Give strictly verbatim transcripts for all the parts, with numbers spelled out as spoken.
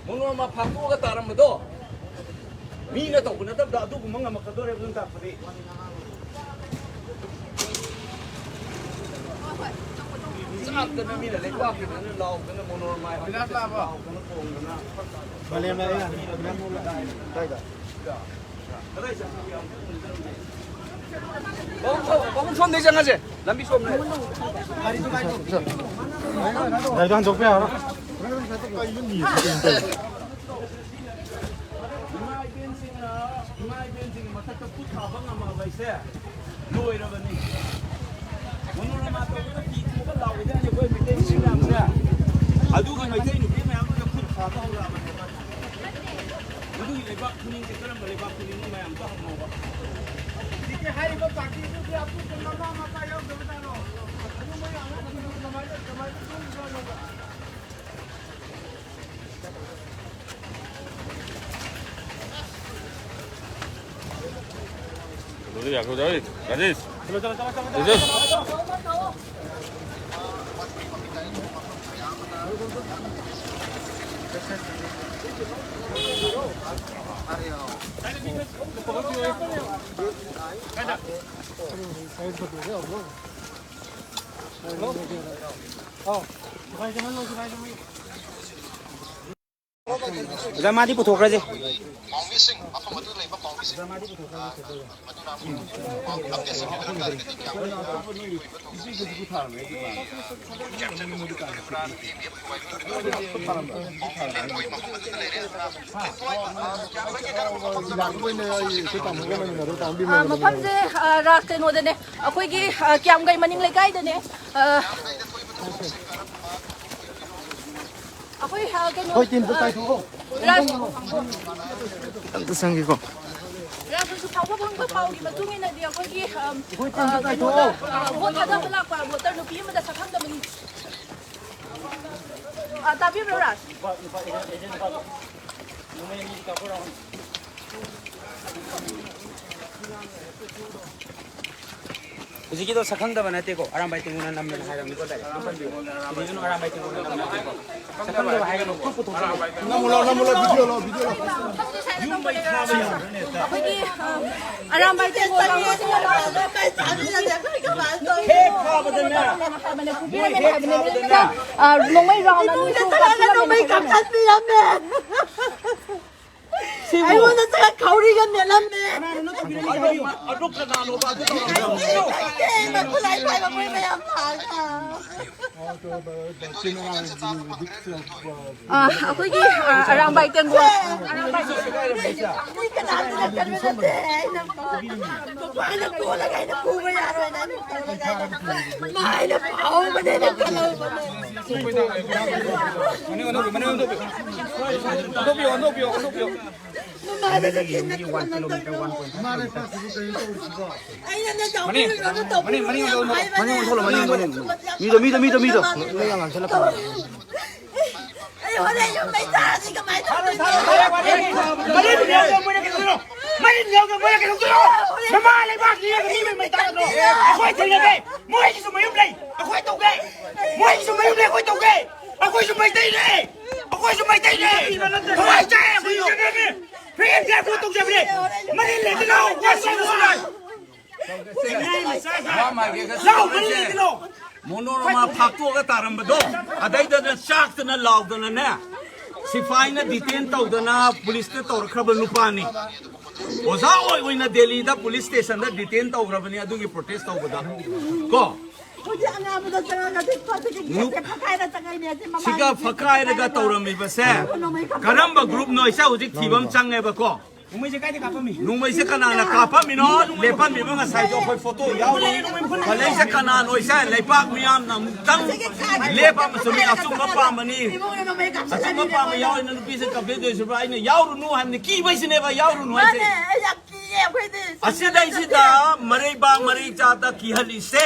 ꯃꯣꯅꯣꯔꯃꯥ ꯐꯥꯛꯇꯣꯛꯑꯒ ꯇꯥꯔꯝꯕꯗꯣ ꯃꯤꯅ ꯇꯧꯕ ꯅꯠꯇꯕꯗ ꯑꯗꯨꯒꯨꯝꯕ ꯉꯝꯃꯛꯀꯗꯣꯔꯦꯕ ꯑꯗꯨꯅ ꯇꯥꯛꯄꯗꯤ꯫ ꯆꯥꯛꯇꯅ ꯃꯤꯅ ꯂꯩꯕꯥꯛꯀꯤꯗꯅ ꯂꯥꯎꯗꯅ ꯃꯣꯅꯣꯔꯃꯥ ꯍꯥꯏꯕꯗ ꯂꯥꯎꯗꯅ ꯈꯣꯡꯗꯅ꯫ ꯀꯗꯥꯏ ꯆꯠꯈ꯭ꯔꯒꯦ ꯌꯥꯝ ꯈꯪꯗꯦ꯫ ꯄꯥꯕꯨꯡ ꯁꯣꯝꯗꯩ ꯆꯪꯉꯁꯦ꯫ ꯂꯝꯕꯤ ꯁꯣꯝꯅꯦ꯫ ꯒꯥꯔꯤꯗꯣ ꯍꯟꯗꯣꯛꯄ ꯌꯥꯔꯣꯏ꯫ ꯏꯃꯥ ꯏꯕꯦꯟꯁꯤꯡꯅ, ꯏꯃꯥ ꯏꯕꯦꯟꯁꯤꯡꯒꯤ ꯃꯊꯛꯇ ꯈꯨꯠ ꯊꯥꯕ ꯉꯝꯃꯕ ꯑꯩꯁꯦ ꯂꯣꯏꯔꯕꯅꯤ꯫ ꯃꯣꯅꯣꯔꯃꯥ ꯇꯧꯕꯗ ꯐꯤ ꯊꯣꯛꯑꯒ ꯂꯥꯎꯏꯗꯥꯏꯅꯦ ꯑꯩꯈꯣꯏ ꯃꯩꯇꯩ ꯅꯨꯄꯤ ꯃꯌꯥꯝꯁꯦ꯫ ꯑꯗꯨꯒꯤ ꯃꯩꯇꯩ ꯅꯨꯄꯤ ꯃꯌꯥꯝꯗꯨꯗ ꯈꯨꯠ ꯊꯥꯕ ꯍꯧꯔꯛꯑꯕꯅꯦꯕ꯫ ꯃꯗꯨꯒꯤ ꯂꯩꯕꯥꯛ ꯈꯨꯅꯤꯡꯁꯦ ꯀꯔꯝꯕ ꯂꯩꯕꯥꯛ ꯈꯨꯅꯤꯡꯅꯣ ꯃꯌꯥꯝꯗꯣ ꯍꯪꯉꯣꯕ꯫ ꯍꯧꯖꯤꯛꯀꯤ ꯍꯥꯏꯔꯤꯕ ꯄꯥꯔꯇꯤꯗꯨꯒꯤ ꯑꯄꯨꯟꯕ ꯃꯃꯥ ꯃꯄꯥ ꯌꯥꯎꯗꯕ ꯖꯥꯠꯂꯣ? ꯑꯗꯨ ꯃꯣꯏ ꯑꯉꯥꯡꯁꯤꯡꯗꯨ ꯀꯃꯥꯏꯅ, ꯀꯃꯥꯏꯅ ꯇꯧꯔꯤꯖꯥꯠꯅꯣꯕ? ꯌꯥꯈꯣ ꯗꯥꯏ, ꯔꯥꯖꯦꯁ꯫ ꯔꯥꯖꯦꯁ꯫ ꯑꯣꯖꯥ, ꯃꯥꯗꯤ ꯄꯨꯊꯣꯛꯈ꯭ꯔꯁꯦ꯫ ꯑ, ꯃꯐꯝꯁꯦ, ꯑ, ꯔꯥꯁ ꯀꯩꯅꯣꯗꯅꯦ, ꯑꯩꯈꯣꯏꯒꯤ, ꯑ, ꯀꯤꯌꯥꯝꯒꯩ ꯃꯅꯤꯡ ꯂꯩꯀꯥꯏꯗꯅꯦ꯫ ꯑ, ꯑꯩꯈꯣꯏ, ꯑ, ꯀꯩꯅꯣ, ꯑꯩꯈꯣꯏ ꯇꯤꯝꯗꯣ ꯑ, ꯀꯥꯏꯊꯣꯛꯑꯣ꯫ ꯔꯥꯁ-, ꯑꯝꯇ ꯆꯪꯒꯦꯀꯣ꯫ ꯔꯥꯁ ꯍꯧꯖꯤꯛ ꯐꯥꯎꯕ ꯐꯪꯕ ꯄꯥꯎꯒꯤ ꯃꯇꯨꯡ ꯏꯟꯅꯗꯤ ꯑꯩꯈꯣꯏꯒꯤ, ꯑ, ꯑꯩꯈꯣꯏ ꯇꯤꯝꯗꯣ ꯑ, ꯀꯩꯅꯣꯗ, ꯀꯥꯏꯊꯣꯛꯑꯣ꯫ ꯑ, ꯚꯣꯠ ꯊꯥꯗꯕ ꯂꯥꯛꯄ ꯚꯣꯇꯔ ꯅꯨꯄꯤ ꯑꯃꯗ ꯁꯛꯈꯪꯗꯕꯅꯤ꯫ ꯑ, ꯇꯥꯕꯤꯕ꯭ꯔꯣ, ꯔꯥꯖ? ꯍꯧꯖꯤꯛꯀꯤꯗꯣ ꯁꯛꯈꯪꯗꯕ ꯅꯠꯇꯦꯀꯣ, ꯑꯔꯥꯝꯕꯥꯏ ꯇꯦꯡꯉꯨꯅ ꯅꯝꯃꯦꯅ ꯍꯥꯏꯔꯝꯅꯤꯀꯣ, ꯗꯥꯏꯔꯦꯛ ꯑꯗꯨꯝ ꯄꯟꯕꯤꯌꯨ꯫ ꯍꯧꯖꯤꯛꯀꯤꯗꯨꯅ ꯑꯔꯥꯝꯕꯥꯏ ꯇꯦꯡꯉꯨꯅ ꯅꯝꯃꯦ ꯍꯥꯏꯕꯀꯣ꯫ ꯁꯛꯈꯪꯗꯕ ꯍꯥꯏꯒꯅꯨ, ꯈꯨꯠ ꯄꯨꯊꯣꯛꯆꯔꯣ꯫ ꯅꯝꯃꯣ ꯂꯥꯎ, ꯅꯝꯃꯣ ꯂꯥꯎ, ꯚꯤꯗꯤꯑꯣ ꯂꯥꯎ, ꯚꯤꯗꯤꯑꯣ ꯂꯥꯎ꯫ ꯑꯩꯈꯣꯏꯒꯤ, ꯑ, ꯑꯔꯥꯝꯕꯥꯏ ꯇꯦꯡꯉꯨꯅ ꯍꯦꯛ ꯐꯥꯕꯗꯅꯦ, ꯃꯣꯏ ꯍꯦꯛ ꯐꯥꯕꯗꯅꯦ꯫ ꯑ, ꯅꯣꯡꯃꯩ ꯔꯥꯎꯟ ꯑꯅꯤ ꯅꯣꯡꯃꯩ ꯀꯥꯞꯁꯤꯜꯂꯝꯃꯦ꯫ ꯀꯥꯞꯊꯠꯄꯤꯔꯝꯃꯦ꯫ ꯑꯩꯉꯣꯟꯗ ꯆꯥꯛ ꯈꯧꯔꯤꯒ ꯅꯦꯠꯂꯝꯃꯦ꯫ ꯑꯗꯨ, ꯑꯗꯨ ꯀꯅꯥꯅꯣꯕ? ꯑꯗꯨ ꯇꯧꯔꯝꯃꯤꯗꯣ? ꯑꯩ ꯈꯨꯠꯂꯥꯏ ꯄꯥꯏꯕ ꯃꯣꯏ ꯃꯌꯥꯝ ꯂꯥꯛꯑꯒ꯫ ꯑ, ꯑꯩꯈꯣꯏꯒꯤ, ꯑ, ꯑꯔꯥꯝꯕꯥꯏ ꯇꯦꯡꯒꯣꯜ꯫ ꯃꯤ ꯀꯅꯥꯝꯇꯅ ꯀꯟꯕ ꯅꯠꯇꯦ꯫ ꯑꯩꯅ ꯃꯄꯥꯅ ꯀꯣꯜꯂꯒ ꯑꯩꯅ ꯄꯨꯕ ꯌꯥꯔꯣꯏꯅ ꯑꯩꯅ ꯀꯣꯜꯂꯒ ꯑꯩꯅ ꯃꯥ ꯑꯩꯅ ꯐꯥꯍꯧꯕꯅꯦꯅ ꯈꯜꯍꯧꯕꯅꯦ꯫ ꯃꯅꯤꯡ ꯑꯣꯟꯊꯣꯛꯄꯤꯌꯨ, ꯃꯅꯤꯡ ꯑꯣꯟꯊꯣꯛꯄꯤꯌꯨ꯫ ꯑꯣꯟꯊꯣꯛꯄꯤꯌꯨ, ꯑꯣꯟꯊꯣꯛꯄꯤꯌꯨ, ꯑꯣꯟꯊꯣꯛꯄꯤꯌꯨ꯫ ꯃꯃꯥꯗ ꯀꯩꯅꯣ ꯇꯧꯔꯤꯁꯤꯕꯣ? ꯑꯩꯅꯅꯦ ꯃꯅꯤꯡ, ꯆꯥꯎꯕꯤꯔꯣꯗ ꯇꯧꯕꯤꯔꯣ ꯃꯅꯤꯡ, ꯃꯅꯤꯡ ꯑꯣꯟꯊꯣꯛꯂꯣ, ꯃꯅꯤꯡ, ꯍꯥꯏꯕꯅꯦ꯫ ꯃꯅꯤꯡ ꯑꯣꯟꯊꯣꯛꯂꯣ, ꯃꯅꯤꯡ, ꯃꯅꯤꯡ꯫ ꯃꯤꯗꯣ, ꯃꯤꯗꯣ, ꯃꯤꯗꯣ, ꯃꯤꯗꯣ꯫ ꯑꯩ ꯍꯣꯔꯦꯟ ꯌꯨꯝ ꯃꯩ ꯇꯥꯔꯗꯤ ꯀꯃꯥꯏꯅ ꯇꯧꯗꯣꯏꯅꯣ? ꯃꯔꯤꯟ ꯌꯥꯎꯗ ꯃꯣꯏꯅ ꯀꯩꯗꯧꯗꯣꯏꯅꯣ? ꯃꯔꯤꯟ ꯌꯥꯎꯗ ꯃꯣꯏꯅ ꯀꯩꯗꯧꯗꯣꯏꯅꯣ? ꯃꯃꯥ ꯂꯩꯕꯥꯛ ꯌꯦꯡꯉꯒ ꯃꯤ ꯃꯩ ꯇꯥꯔꯗ꯭ꯔꯣ? ꯑꯩꯈꯣꯏ ꯊꯦꯡꯅꯗꯦ꯫ ꯃꯣꯏꯒꯤꯁꯨ ꯃꯌꯨꯝ ꯂꯩ, ꯑꯩꯈꯣꯏ ꯇꯧꯒꯦ꯫ ꯃꯣꯏꯒꯤꯁꯨ ꯃꯌꯨꯝ ꯂꯩ, ꯑꯩꯈꯣꯏ ꯇꯧꯒꯦ꯫ ꯑꯩꯈꯣꯏꯁꯨ ꯃꯩꯇꯩꯅꯦ꯫ ꯑꯩꯈꯣꯏꯁꯨ ꯃꯩꯇꯩꯅꯦ꯫ ꯊꯋꯥꯏ ꯆꯥꯏ ꯑꯩꯈꯣꯏꯁꯨ꯫ ꯐ꯭ꯔꯤ ꯑꯦꯟ ꯐꯤꯌꯔ ꯚꯣꯠ ꯇꯧꯖꯕꯅꯦ꯫ ꯃꯔꯤꯟ ꯂꯩꯇꯅ ꯋꯥ ꯁꯨꯡꯉꯥꯡ ꯉꯥꯡꯉꯣꯏ꯫ ꯋꯥ ꯃꯥꯏꯒꯦ ꯈꯔ ꯂꯥꯎ, ꯃꯔꯤꯟ ꯁꯥꯟꯅꯁꯦ꯫ ꯂꯩꯇꯅ꯫ ꯃꯣꯅꯣꯔꯃꯥ ꯐꯥꯛꯇꯣꯛꯑꯒ ꯇꯥꯔꯝꯕꯗꯣ, ꯑꯗꯩꯗꯅ ꯆꯥꯛꯇꯅ ꯂꯥꯎꯗꯅꯅꯦ, ꯁꯤꯐꯥꯏꯅ ꯗꯤꯇꯦꯟ ꯇꯧꯗꯅ ꯄꯨꯂꯤꯁꯇ ꯇꯧꯔꯛꯈ꯭ꯔꯕ ꯅꯨꯄꯥꯅꯤ꯫ ꯑꯣꯖꯥ ꯑꯣꯏ ꯑꯣꯏꯅ ꯗꯦꯜꯂꯤꯗ ꯄꯨꯂꯤꯁ ꯁ꯭ꯇꯦꯁꯟꯗ ꯗꯤꯇꯦꯟ ꯇꯧꯈ꯭ꯔꯕꯅꯤ ꯑꯗꯨꯒꯤ ꯄ꯭ꯔꯣꯇꯦꯁ ꯇꯧꯕꯗ꯫ ꯀꯣ? ꯍꯧꯖꯤꯛ ꯑꯉꯥꯡꯕꯗ ꯆꯪꯉꯒ ꯁꯤ ꯐꯁꯤꯒꯤ ꯒꯦꯠꯁꯦ ꯐꯛꯀꯥꯏꯔ ꯆꯪꯉꯛꯏꯅꯦ꯫ ꯑꯁꯤ ꯃꯃꯥꯏ ꯁꯤꯒ ꯐꯛꯀꯥꯏꯔꯒ ꯇꯧꯔꯝꯃꯤꯕꯁꯦ ꯀꯔꯝꯕ ꯒ꯭ꯔꯨꯞꯅꯣ? ꯏꯆꯥ ꯍꯧꯖꯤꯛ ꯊꯤꯕ ꯑꯃ ꯆꯪꯉꯦꯕꯀꯣ꯫ ꯅꯣꯡꯃꯩꯁꯦ ꯀꯥꯏꯗ ꯀꯥꯞꯄꯝꯃꯤ? ꯅꯣꯡꯃꯩꯁꯦ ꯀꯅꯥꯅ ꯀꯥꯞꯄꯝꯃꯤꯅꯣ? ꯂꯦꯞꯄꯝꯃꯤꯕ ꯉꯁꯥꯏꯁꯨ ꯑꯩꯈꯣꯏ ꯐꯣꯇꯣ ꯌꯥꯎꯔꯤ꯫ ꯐꯂꯩꯁꯦ ꯀꯅꯥꯅꯣ? ꯏꯁꯥ ꯂꯩꯕꯥꯛ ꯃꯤꯌꯥꯝꯅ ꯑꯃꯨꯛꯇꯪ ꯂꯦꯞꯄ ꯑꯃꯁꯨ ꯃꯤ ꯑꯆꯨꯝꯕ ꯄꯥꯝꯕꯅꯤ꯫ ꯏꯕꯨꯡꯅ ꯅꯣꯡꯃꯩ ꯑꯆꯨꯝꯕ ꯀꯥꯞꯁꯤꯜꯂꯝꯃꯤꯅꯦ ꯄꯥꯝꯕ ꯑꯩꯉꯣꯟꯗ꯫ ꯌꯥꯎꯔꯤꯅ ꯅꯨꯄꯤꯁꯦ ꯀꯝꯄ꯭ꯂꯦꯟ ꯇꯧꯔꯤꯁꯤꯕ꯭ꯔꯥ? ꯑꯩꯅ ꯌꯥꯎꯔꯨꯅꯨ ꯍꯥꯏꯕꯅꯤ, ꯀꯤꯕꯩꯁꯤꯅꯦꯕ ꯌꯥꯎꯔꯨꯅꯨ ꯍꯥꯏꯁꯦ꯫ ꯃꯥꯅꯦ, ꯑꯩ ꯌꯥꯝ ꯀꯤꯌꯦ ꯑꯩꯈꯣꯏꯗꯤ꯫ ꯑꯁꯤꯗꯩꯁꯤꯗ ꯃꯔꯩꯕꯥꯛ ꯃꯔꯩ ꯆꯥꯗ ꯀꯤꯍꯜꯂꯤꯁꯦ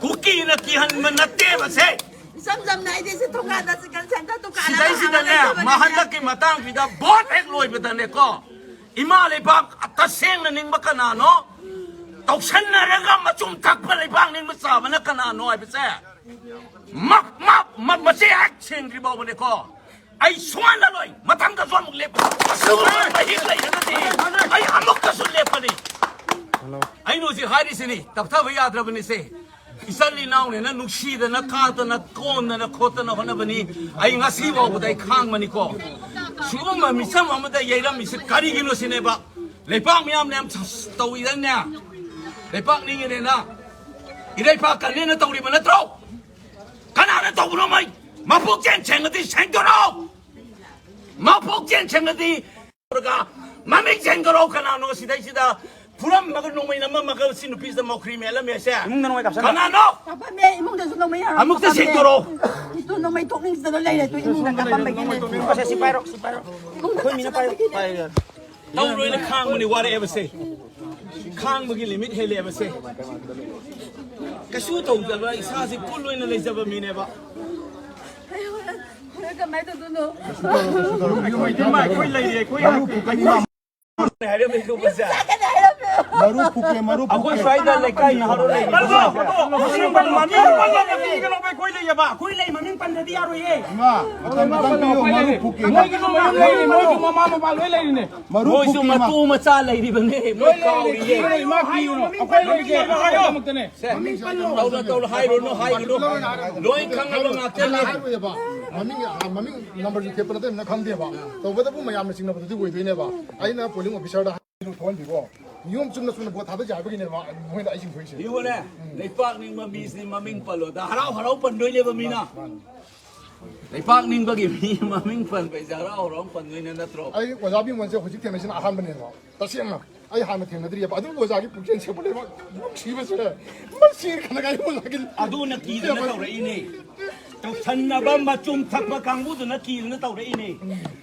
ꯀꯨꯀꯤꯅ ꯀꯤꯍꯟꯕ ꯅꯠꯇꯦꯕ ꯁꯦ꯫ ꯏꯆꯝ ꯆꯝꯅ ꯑꯩꯗꯤ ꯁꯤ ꯊꯣꯡꯒꯥꯟꯗ ꯆꯤꯀꯟ ꯁꯦꯟꯇꯔ ꯗꯨꯀꯥꯟ ꯑꯃ ꯁꯤꯗꯩꯁꯤꯗꯅꯦ, ꯍꯥꯡꯉꯒ ꯂꯩꯕꯅꯦ꯫ ꯃꯍꯟꯗꯛꯀꯤ ꯃꯇꯥꯡꯁꯤꯗ ꯚꯣꯠ ꯍꯦꯛ ꯂꯣꯏꯕꯗꯅꯦꯀꯣ, ꯏꯃꯥ ꯂꯩꯕꯥꯛ ꯇꯁꯦꯡꯅ ꯅꯤꯡꯕ ꯀꯅꯥꯅꯣ? ꯇꯧꯁꯟꯅꯔꯒ ꯃꯆꯨꯝ ꯊꯛꯄ ꯂꯩꯕꯥꯛ ꯅꯤꯡꯕ ꯆꯥꯕꯅ ꯀꯅꯥꯅꯣ ꯍꯥꯏꯕꯁꯦ ꯃ- ꯃ- ꯃ- ꯃꯆꯦ ꯍꯦꯛ ꯁꯦꯡꯗ꯭ꯔꯤ ꯐꯥꯎꯕꯅꯦꯀꯣ꯫ ꯑꯩ ꯁꯨꯡꯍꯜꯂꯂꯣꯏ꯫ ꯃꯊꯪꯗꯁꯨ ꯑꯃꯨꯛ ꯂꯦꯞꯄ ꯑꯁꯤꯒꯨꯝꯕ ꯃꯍꯤꯛ ꯂꯩꯔꯒꯗꯤ ꯑꯩ ꯑꯃꯨꯛꯇꯁꯨ ꯂꯦꯞꯄꯅꯤ꯫ ꯑꯩꯅ ꯍꯧꯖꯤꯛ ꯍꯥꯏꯔꯤꯁꯤꯅꯤ, ꯇꯞꯊꯕ ꯌꯥꯗ꯭ꯔꯕꯅꯤꯁꯦ꯫ ꯏꯆꯜ ꯏꯅꯥꯎꯅꯦꯅ ꯅꯨꯡꯁꯤꯗꯅ ꯀꯥꯗꯅ ꯀꯣꯟꯗꯅ ꯈꯣꯠꯇꯅ ꯍꯣꯠꯅꯕꯅꯤ꯫ ꯑꯩ ꯉꯁꯤ ꯐꯥꯎꯕꯗ ꯑꯩ ꯈꯥꯡꯕꯅꯤꯀꯣ꯫ ꯁꯤꯒꯨꯝꯕ ꯃꯤꯆꯝ ꯑꯃꯗ ꯌꯩꯔꯝꯃꯤꯁꯦ ꯀꯔꯤꯒꯤꯅꯣ ꯁꯤꯅꯦꯕ꯫ ꯂꯩꯄꯥꯛ ꯃꯤꯌꯥꯝꯅ ꯌꯥꯝ ꯁ- ꯇꯧꯏꯗꯅꯦ꯫ ꯂꯩꯄꯥꯛ ꯅꯤꯡꯉꯤꯅꯦꯅ ꯏꯔꯩꯄꯥꯛ ꯀꯟꯅꯦꯅ ꯇꯧꯔꯤꯕ ꯅꯠꯇ꯭ꯔꯣ? ꯀꯅꯥꯅ ꯇꯧꯕꯅꯣ? ꯃꯩ ꯃꯄꯨꯛꯆꯦꯟ ꯁꯦꯡꯉꯗꯤ ꯁꯦꯡꯗꯣꯔꯛꯑꯣ꯫ ꯃꯄꯨꯛꯆꯦꯟ ꯁꯦꯡꯉꯗꯤ ꯃꯃꯤꯡ ꯆꯦꯟꯈ꯭ꯔꯣ꯫ ꯀꯅꯥꯅꯣ ꯁꯤꯗꯩꯁꯤꯗ ꯐꯨꯔꯝꯃꯒ ꯅꯣꯡꯃꯩ ꯅꯝꯃꯝꯃꯒ ꯁꯤ ꯅꯨꯄꯤꯁꯤꯗ ꯃꯧꯈ꯭ꯔꯤ ꯃꯦꯜꯂꯝꯃꯦꯁꯦ? ꯏꯃꯨꯡꯗ ꯅꯣꯡꯃꯩ ꯀꯥꯞꯁꯟꯕ꯫ ꯀꯅꯥꯅꯣ? ꯀꯥꯞꯄꯝꯃꯦ, ꯏꯃꯨꯡꯗꯁꯨ ꯅꯣꯡꯃꯩ ꯌꯥꯎꯔꯝꯃꯦ, ꯑꯃꯨꯛꯇ ꯀꯥꯞꯄꯝꯃꯦ꯫ ꯁꯦꯡꯗꯣꯔꯛꯑꯣ꯫ ꯏꯇꯨ ꯅꯣꯡꯃꯩ ꯊꯣꯛꯅꯤꯡꯗꯗꯅ ꯂꯩꯔꯦ, ꯇꯨ ꯏꯃꯨꯡꯗ ꯀꯥꯞꯄꯝꯕꯒꯤꯅꯦ꯫ ꯁꯦ, ꯁꯤ ꯄꯥꯏꯔꯣ, ꯁꯤ ꯄꯥꯏꯔꯣ꯫ ꯏꯃꯨꯡꯗ ꯑꯩꯈꯣꯏ ꯃꯤꯅ ꯄꯥꯏꯔꯣ, ꯀꯥꯞꯄꯝꯕꯒꯤꯅꯦ꯫ ꯄꯥꯏꯔꯣ, ꯌꯥꯔꯦ꯫ ꯇꯧꯔꯣꯏꯅ ꯈꯥꯡꯕꯅꯤ ꯋꯥꯔꯛꯑꯦꯕꯁꯦ꯫ ꯈꯥꯡꯕꯒꯤ ꯂꯤꯃꯤꯠ ꯍꯦꯜꯂꯛꯑꯦꯕꯁꯦ꯫ ꯀꯩꯁꯨ ꯇꯧꯗꯕ ꯏꯁꯥꯁꯦ ꯀꯨꯜ ꯑꯣꯏꯅ ꯂꯩꯖꯕ ꯃꯤꯅꯦꯕ꯫ ꯍꯣꯔꯦꯟ ꯀꯃꯥꯏꯅ ꯇꯧꯗꯣꯏꯅꯣ? ꯏꯃꯥ, ꯑꯩꯈꯣꯏ ꯂꯩꯔꯤ, ꯑꯩꯈꯣꯏ ꯍꯥꯏꯔꯝꯃꯦ ꯀꯨꯝꯕꯁꯦ꯫ ꯆꯠꯀꯅꯤ ꯍꯥꯏꯔꯝꯃꯦ꯫ ꯃꯔꯨ ꯐꯨꯀꯦ, ꯃꯔꯨ ꯑꯩꯈꯣꯏ ꯐꯨꯀꯦ꯫ ꯁ꯭ꯋꯥꯏꯗ ꯂꯩꯀꯥꯏ ꯅꯍꯥꯔꯣꯜ ꯂꯩꯔꯤꯕ ꯃꯃꯤꯡ ꯄꯜꯂꯣ, ꯃꯃꯤꯡ ꯄꯜꯂꯣ, ꯑꯩꯈꯣꯏ ꯂꯩꯌꯦꯕ, ꯑꯩꯈꯣꯏ ꯂꯩ ꯃꯃꯤꯡ ꯄꯟꯗ꯭ꯔꯗꯤ ꯌꯥꯔꯣꯏꯌꯦ꯫ ꯏꯃꯥ, ꯃꯇꯝ ꯈꯤꯇꯪ ꯄꯤꯌꯣ, ꯃꯔꯨ ꯐꯨꯀꯦ꯫ ꯃꯣꯏꯒꯤꯁꯨ ꯃꯌꯨꯝ ꯂꯩꯔꯤ, ꯃꯣꯏꯒꯤ ꯃꯃꯥ ꯃꯄꯥ ꯂꯣꯏ ꯂꯩꯔꯤꯅꯦ꯫ ꯃꯔꯨ ꯃꯣꯏꯁꯨ ꯐꯨꯀꯦ, ꯏꯃꯥ꯫ ꯃꯇꯨ ꯃꯆꯥ ꯂꯩꯔꯤꯕꯅꯦ, ꯃꯣꯏ ꯂꯣꯏ ꯂꯩꯔꯤꯅꯦ, ꯀꯥꯎꯔꯤꯌꯦ꯫ ꯏꯃꯥ ꯄꯤꯌꯨꯅꯣ꯫ ꯑꯩꯈꯣꯏ ꯂꯩꯔꯤꯅꯦ, ꯑꯩꯈꯣꯏꯒꯤꯗꯃꯛꯇꯅꯦ꯫ ꯁꯦ, ꯃꯃꯤꯡ ꯄꯜꯂꯣ꯫ ꯇꯧꯅ ꯇꯧꯅ ꯍꯥꯏꯔꯨꯅꯨ, ꯍꯥꯏꯒꯅꯨ꯫ ꯂꯣꯏ ꯈꯪꯉꯕ ꯉꯥꯛꯇꯅꯦ꯫ ꯍꯥꯏꯔꯣꯏꯌꯦꯕ꯫ ꯃꯃꯤꯡ, ꯃꯃꯤꯡ ꯅꯝꯕꯔꯁꯨ ꯊꯦꯠꯄ ꯅꯠꯇꯕꯅꯤꯅ ꯈꯪꯗꯦꯕ꯫ ꯇꯧꯕꯇꯕꯨ ꯃꯌꯥꯝꯅ ꯆꯤꯡꯅꯕꯗꯨꯗꯤ ꯑꯣꯏꯗꯣꯏꯅꯦꯕ꯫ ꯑꯩꯅ ꯄꯣꯂꯤꯡ ꯑꯣꯐꯤꯁꯔꯗ ꯍꯥꯏꯔꯤꯕ ꯊꯣꯛꯍꯟꯕꯤꯀꯣ꯫ ꯅꯤꯌꯣꯝ ꯆꯨꯝꯅ ꯆꯨꯝꯅ ꯚꯣꯠ ꯊꯥꯗꯁꯦ ꯍꯥꯏꯕꯒꯤꯅꯦꯕ ꯃꯣꯏꯅ ꯑꯩ ꯆꯤꯡꯊꯣꯛꯏꯁꯦ꯫ ꯌꯦꯡꯉꯨꯅꯦ, ꯂꯩꯄꯥꯛ ꯅꯤꯡꯕ ꯃꯤꯁꯤꯗꯤ ꯃꯃꯤꯡ ꯄꯜꯂꯣꯗ꯫ ꯍꯔꯥꯎ ꯍꯔꯥꯎ ꯄꯟꯗꯣꯏꯅꯦꯕ ꯃꯤꯅ꯫ ꯃꯥꯅꯤ꯫ ꯂꯩꯄꯥꯛ ꯅꯤꯡꯕꯒꯤ ꯃꯤ ꯃꯃꯤꯡ ꯄꯟꯕ ꯍꯥꯏꯁꯦ ꯍꯔꯥꯎ ꯍꯔꯥꯎ ꯄꯟꯗꯣꯏꯅꯦ ꯅꯠꯇ꯭ꯔꯣ? ꯑꯩ ꯑꯣꯖꯥ ꯕꯤꯃꯣꯟꯁꯦ ꯍꯧꯖꯤꯛ ꯊꯦꯡꯅꯩꯁꯤꯅ ꯑꯍꯥꯟꯕꯅꯦꯕ꯫ ꯇꯁꯦꯡꯅ ꯑꯩ ꯍꯥꯟꯅ ꯊꯦꯡꯅꯗ꯭ꯔꯤꯑꯕ꯫ ꯑꯗꯨꯝ ꯑꯣꯖꯥꯒꯤ ꯄꯨꯛꯆꯦꯜ ꯁꯦꯠꯄ ꯂꯩꯕ ꯅꯨꯡꯁꯤꯕꯁꯦ꯫ ꯃꯁꯤ ꯈꯅꯒꯥꯏ ꯑꯣꯖꯥꯒꯤ ꯑꯗꯨꯅ ꯀꯤꯗꯅ ꯇꯧꯔꯛꯏꯅꯦ꯫ ꯇꯧꯁꯟꯅꯕ ꯃꯆꯨꯝ ꯊꯛꯄ ꯀꯥꯡꯕꯨꯗꯨꯅ ꯀꯤꯗꯅ ꯇꯧꯔꯛꯏꯅꯦ꯫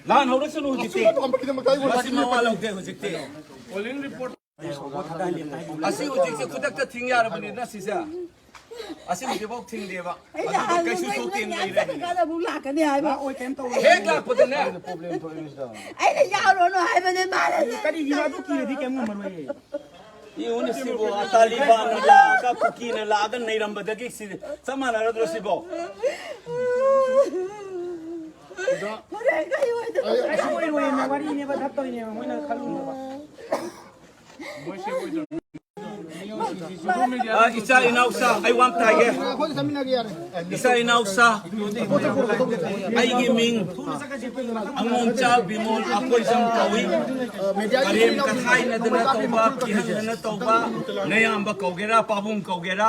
ꯂꯥꯟ ꯍꯧꯔꯛꯁꯅꯨ ꯍꯧꯖꯤꯛꯇꯤ꯫ ꯑꯆꯨꯝꯕ ꯄꯥꯝꯕꯒꯤꯗꯃꯛꯇ ꯑꯩ ꯃꯁꯤ ꯑꯣꯖꯥꯒꯤ ꯃꯋꯥ ꯂꯧꯗꯦ ꯍꯧꯖꯤꯛꯇꯤ꯫ ꯑꯁꯤ ꯍꯧꯖꯤꯛꯁꯦ ꯈꯨꯗꯛꯇ ꯊꯤꯡ ꯌꯥꯔꯕꯅꯤꯅ ꯁꯤꯁꯦ꯫ ꯑꯁꯤ ꯍꯧꯖꯤꯛꯐꯥꯎ ꯊꯤꯡꯗꯦꯕ꯫ ꯑꯩꯅ ꯑꯗꯨꯗꯤ ꯍꯥꯟꯅ ꯀꯩꯁꯨ ꯅꯪ ꯊꯣꯛꯇꯦꯅ ꯌꯥꯝ ꯂꯩꯔꯦ꯫ ꯆꯠꯂꯀꯥꯟꯗ ꯑꯃꯨꯛ ꯂꯥꯛꯀꯅꯤ ꯍꯥꯏꯕ꯫ ꯂꯥꯛꯑꯣꯏ, ꯀꯩꯝ ꯇꯧꯔꯣꯏ꯫ ꯍꯦꯛ ꯂꯥꯛꯄꯗꯅꯦ꯫ ꯑꯩꯅ ꯌꯥꯔꯨꯔꯅꯨ ꯍꯥꯏꯕꯅꯦ ꯃꯥꯅ꯫ ꯀꯔꯤꯒꯤꯅꯣ ꯑꯗꯨ ꯀꯤꯔꯗꯤ ꯀꯩꯝ ꯉꯝꯃꯔꯣꯏꯌꯦ꯫ ꯌꯦꯡꯉꯨꯅꯦ ꯁꯤꯕꯣ, ꯇꯥꯂꯤꯕꯥꯟꯅ ꯂꯥꯛꯑꯒ, ꯀꯨꯀꯤꯅ ꯂꯥꯛꯑꯒ ꯅꯩꯔꯝꯕꯗꯒꯤ ꯁꯤ ꯆꯞ ꯃꯥꯟꯅꯔꯗ꯭ꯔꯣ ꯁꯤꯕꯣ? ꯑ, ꯏꯆꯥ ꯏꯅꯥꯎꯁꯥ, ꯑꯩ ꯋꯥ ꯑꯃ ꯇꯥꯒꯦ꯫ ꯏꯆꯥ ꯏꯅꯥꯎꯁꯥ, ꯑꯩꯒꯤ ꯃꯤꯡ ꯑꯉꯣꯝꯆꯥ ꯕꯤꯃꯣꯜ ꯑꯀꯣꯏꯖꯝ ꯀꯧꯏ꯫ ꯀꯔꯦꯝ ꯀꯊꯥꯏꯅꯗꯅ ꯇꯧꯕ, ꯀꯤꯍꯟꯗꯅ ꯇꯧꯕ, ꯅꯌꯥꯝꯕ ꯀꯧꯒꯦꯔꯥ, ꯄꯥꯕꯨꯡ ꯀꯧꯒꯦꯔꯥ,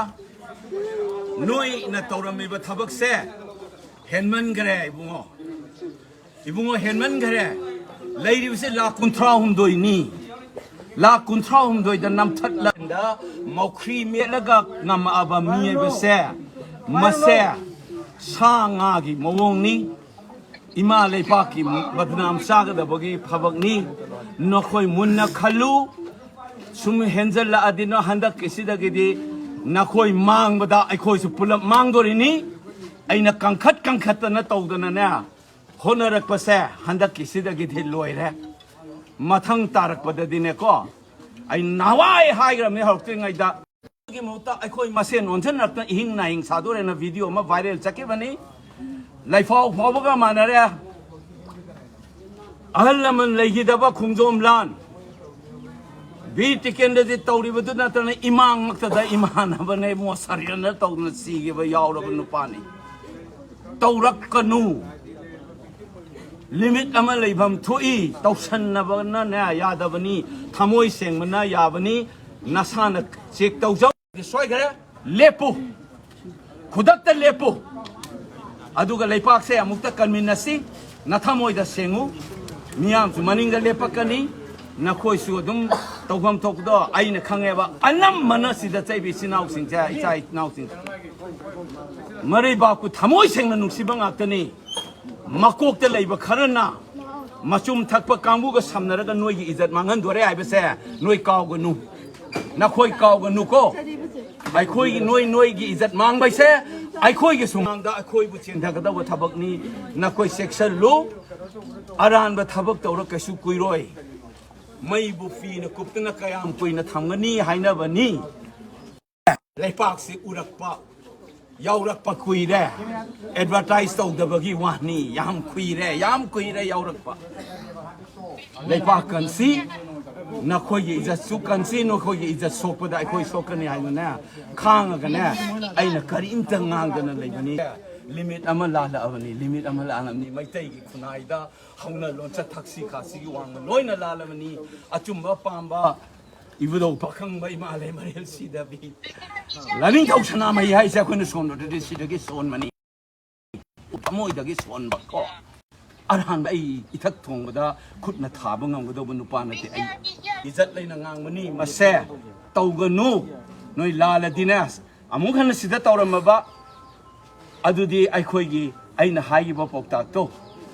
ꯅꯣꯏꯅ ꯇꯧꯔꯝꯃꯤꯕ ꯊꯕꯛꯁꯦ ꯍꯦꯟꯃꯟꯈ꯭ꯔꯦ ꯏꯕꯨꯡꯉꯣ꯫ ꯏꯕꯨꯡꯉꯣ, ꯍꯦꯟꯃꯟꯈ꯭ꯔꯦ꯫ ꯂꯩꯔꯤꯕꯁꯦ ꯂꯥꯈ ꯀꯨꯟꯊ꯭ꯔꯥ ꯍꯨꯝꯗꯣꯏꯅꯤ꯫ ꯂꯥꯈ ꯀꯨꯟꯊ꯭ꯔꯥ ꯍꯨꯝꯗꯣꯏꯗ ꯅꯝꯊꯠꯂꯒ ꯃꯧꯈ꯭ꯔꯤ ꯃꯦꯠꯂꯒ ꯉꯝꯃꯛꯑꯕ ꯃꯤ ꯍꯥꯏꯕꯁꯦ, ꯃꯁꯦ ꯁꯥ ꯉꯥꯒꯤ ꯃꯑꯣꯡꯅꯤ꯫ ꯏꯃꯥ ꯂꯩꯕꯥꯛꯀꯤ ꯕꯗꯅꯥꯝ ꯆꯥꯒꯗꯕꯒꯤ ꯊꯕꯛꯅꯤ꯫ ꯅꯈꯣꯏ ꯃꯨꯟꯅ ꯈꯜꯂꯨ꯫ ꯁꯨꯝ ꯍꯦꯟꯖꯜꯂꯛꯑꯗꯤ ꯅ ꯍꯟꯗꯛꯀꯤꯁꯤꯗꯒꯤꯗꯤ ꯅꯈꯣꯏ ꯃꯥꯡꯕꯗ ꯑꯩꯈꯣꯏꯁꯨ ꯄꯨꯂꯞ ꯃꯥꯡꯗꯣꯔꯤꯅꯤ꯫ ꯑꯩꯅ ꯀꯟꯈꯠ ꯀꯟꯈꯠꯇꯅ ꯇꯧꯗꯅꯅꯦ, ꯍꯣꯠꯅꯔꯛꯄꯁꯦ ꯍꯟꯗꯛꯀꯤꯁꯤꯗꯒꯤꯗꯤ ꯂꯣꯏꯔꯦ꯫ ꯃꯊꯪ ꯇꯥꯔꯛꯄꯗꯗꯤꯅꯦꯀꯣ, ꯑꯩ ꯅꯍꯥꯟꯋꯥꯏ ꯍꯥꯏꯈ꯭ꯔꯕꯅꯤ ꯍꯧꯔꯛꯇ꯭ꯔꯤꯉꯩꯗ, ꯒꯤ ꯃꯍꯨꯠꯇ ꯑꯩꯈꯣꯏ ꯃꯁꯦꯟ ꯑꯣꯟꯁꯤꯟꯅꯔꯛꯇꯅ ꯏꯍꯤꯡ ꯅꯥꯍꯤꯡ ꯁꯥꯗꯣꯔꯦꯅ ꯚꯤꯗꯤꯑꯣ ꯑꯃ ꯚꯥꯏꯔꯦꯜ ꯆꯠꯈꯤꯕꯅꯤ꯫ ꯂꯩꯐꯥꯎ ꯐꯥꯎꯕꯒ ꯃꯥꯟꯅꯔꯦ꯫ ꯑꯍꯜ ꯂꯃꯟ ꯂꯩꯈꯤꯗꯕ ꯈꯣꯡꯖꯣꯝ ꯂꯥꯟ, ꯕꯤꯔ ꯇꯤꯀꯦꯟꯗ꯭ꯔꯖꯤꯠ ꯇꯧꯔꯤꯕꯗꯨ ꯅꯠꯇꯅ ꯏꯃꯥꯡꯃꯛꯇꯗ ꯏꯃꯥꯟꯅꯕꯅꯦ ꯃꯣ ꯁꯔꯦꯟꯗꯔ ꯇꯧꯗꯅ ꯁꯤꯈꯤꯕ ꯌꯥꯎꯔꯕ ꯅꯨꯄꯥꯅꯤ꯫ ꯇꯧꯔꯛꯀꯅꯨ꯫ ꯂꯤꯃꯤꯠ ꯑꯃ ꯂꯩꯐꯝ ꯊꯣꯛꯏ꯫ ꯇꯧꯁꯟꯅꯕꯅꯅꯦ ꯌꯥꯗꯕꯅꯤ꯫ ꯊꯃꯣꯏ ꯁꯦꯡꯕꯅ ꯌꯥꯕꯅꯤ꯫ ꯅꯁꯥꯅ ꯆꯦꯛ ꯇꯧꯖꯧ꯫ ꯁꯣꯏꯈ꯭ꯔꯦ꯫ ꯂꯦꯞꯄꯨ꯫ ꯈꯨꯗꯛꯇ ꯂꯦꯞꯄꯨ꯫ ꯑꯗꯨꯒ ꯂꯩꯄꯥꯛꯁꯦ ꯑꯃꯨꯛꯇ ꯀꯟꯃꯤꯟꯅꯁꯤ꯫ ꯅꯊꯃꯣꯏꯗ ꯁꯦꯡꯉꯨ꯫ ꯃꯤꯌꯥꯝꯁꯨ ꯃꯅꯤꯡꯗ ꯂꯦꯞꯄꯛꯀꯅꯤ꯫ ꯅꯈꯣꯏꯁꯨ ꯑꯗꯨꯝ ꯇꯧꯐꯝ ꯊꯣꯛꯄꯗꯣ ꯑꯩꯅ ꯈꯪꯉꯦꯕ꯫ ꯑꯅꯝꯕꯅ ꯁꯤꯗ ꯆꯩꯕꯤ ꯏꯆꯤꯟ ꯏꯅꯥꯎꯁꯤꯡꯁꯦ, ꯏꯆꯥ ꯏꯅꯥꯎꯁꯤꯡꯁꯦ, ꯃꯔꯩꯕꯥꯛꯄꯨ ꯊꯃꯣꯏ ꯁꯦꯡꯅ ꯅꯨꯡꯁꯤꯕ ꯉꯥꯛꯇꯅꯤ꯫ ꯃꯀꯣꯛꯇ ꯂꯩꯕ ꯈꯔꯅ ꯃꯆꯨꯝ ꯊꯛꯄ ꯀꯥꯡꯕꯨꯒ ꯁꯝꯅꯔꯒ ꯅꯣꯏꯒꯤ ꯏꯖꯠ ꯃꯥꯡꯍꯟꯗꯣꯔꯦ ꯍꯥꯏꯕꯁꯦ ꯅꯣꯏ ꯀꯥꯎꯒꯅꯨ꯫ ꯅꯈꯣꯏ ꯀꯥꯎꯒꯅꯨꯀꯣ꯫ ꯑꯩꯈꯣꯏꯒꯤ, ꯅꯣꯏ, ꯅꯣꯏꯒꯤ ꯏꯖꯠ ꯃꯥꯡꯕ ꯍꯥꯏꯁꯦ ꯑꯩꯈꯣꯏꯒꯤ ꯁꯨꯃꯥꯡꯗ ꯑꯩꯈꯣꯏꯕꯨ ꯆꯦꯟꯊꯒꯗꯧꯕ ꯊꯕꯛꯅꯤ꯫ ꯅꯈꯣꯏ ꯆꯦꯛꯁꯤꯜꯂꯨ꯫ ꯑꯔꯥꯟꯕ ꯊꯕꯛ ꯇꯧꯔ ꯀꯩꯁꯨ ꯀꯨꯏꯔꯣꯏ꯫ ꯃꯩꯕꯨ ꯐꯤꯅ ꯀꯨꯞꯇꯨꯅ ꯀꯌꯥꯝ ꯀꯨꯏꯅ ꯊꯝꯒꯅꯤ ꯍꯥꯏꯅꯕꯅꯤ? ꯂꯩꯄꯥꯛꯁꯤ ꯎꯔꯛꯄ, ꯌꯥꯎꯔꯛꯄ ꯀꯨꯏꯔꯦ꯫ ꯑꯦꯗꯚꯔꯇꯥꯏꯁ ꯇꯧꯗꯕꯒꯤ ꯋꯥꯅꯤ, ꯌꯥꯝ ꯀꯨꯏꯔꯦ, ꯌꯥꯝ ꯀꯨꯏꯔꯦ ꯌꯥꯎꯔꯛꯄ꯫ ꯂꯩꯄꯥꯛ ꯀꯟꯁꯤ, ꯅꯈꯣꯏꯒꯤ ꯏꯖꯠꯁꯨ ꯀꯟꯁꯤ, ꯅꯈꯣꯏꯒꯤ ꯏꯖꯠ ꯁꯣꯛꯄꯗ ꯑꯩꯈꯣꯏ ꯁꯣꯛꯀꯅꯤ ꯍꯥꯏꯗꯨꯅ ꯈꯥꯡꯉꯒꯅꯦ, ꯑꯩꯅ ꯀꯔꯤꯝꯇ ꯉꯥꯡꯗꯅ ꯂꯩꯕꯅꯤ꯫ ꯂꯤꯃꯤꯠ ꯑꯃ ꯂꯥꯜꯂꯛꯑꯕꯅꯤ, ꯂꯤꯃꯤꯠ ꯑꯃ ꯂꯥꯜꯂꯕꯅꯤ꯫ ꯃꯩꯇꯩꯒꯤ ꯈꯨꯟꯅꯥꯏꯗ ꯍꯧꯅ ꯂꯣꯟꯆꯠ ꯊꯛꯁꯤ ꯈꯥꯁꯤꯒꯤ ꯋꯥꯡꯃ ꯂꯣꯏꯅ ꯂꯥꯜꯂꯕꯅꯤ꯫ ꯑꯆꯨꯝꯕ ꯄꯥꯝꯕ ꯏꯕꯨꯙꯧ ꯄꯥꯈꯪꯕ ꯏꯃꯥ ꯂꯩꯃꯔꯦꯜ ꯁꯤꯗꯕꯤ꯫ ꯂꯥꯏꯅꯤꯡꯊꯧ ꯁꯅꯥꯃꯍꯤ ꯍꯥꯏꯁꯦ ꯑꯩꯈꯣꯏꯅ ꯁꯣꯟꯕꯗꯨꯗꯤ ꯁꯤꯗꯒꯤ ꯁꯣꯟꯕꯅꯤ꯫ ꯊꯃꯣꯏꯗꯒꯤ ꯁꯣꯟꯕ ꯀꯣ꯫ ꯑꯔꯍꯥꯟꯕ ꯑꯩ ꯏꯊꯛ ꯊꯣꯡꯕꯗ ꯈꯨꯠꯅ ꯊꯥꯕ ꯉꯝꯒꯗꯧꯕ ꯅꯨꯄꯥ ꯅꯠꯇꯦ꯫ ꯑꯩ ꯏꯖꯠ ꯂꯩꯅ ꯉꯥꯡꯕꯅꯤ꯫ ꯃꯁꯦ ꯇꯧꯒꯅꯨ꯫ ꯅꯣꯏ ꯂꯥꯜꯂꯗꯤꯅꯦ, ꯑꯃꯨꯛ ꯍꯟꯅ ꯁꯤꯗ ꯇꯧꯔꯝꯃꯕ ꯑꯗꯨꯗꯤ ꯑꯩꯈꯣꯏꯒꯤ, ꯑꯩꯅ ꯍꯥꯏꯈꯤꯕ ꯄꯥꯎꯇꯥꯛꯇꯣ,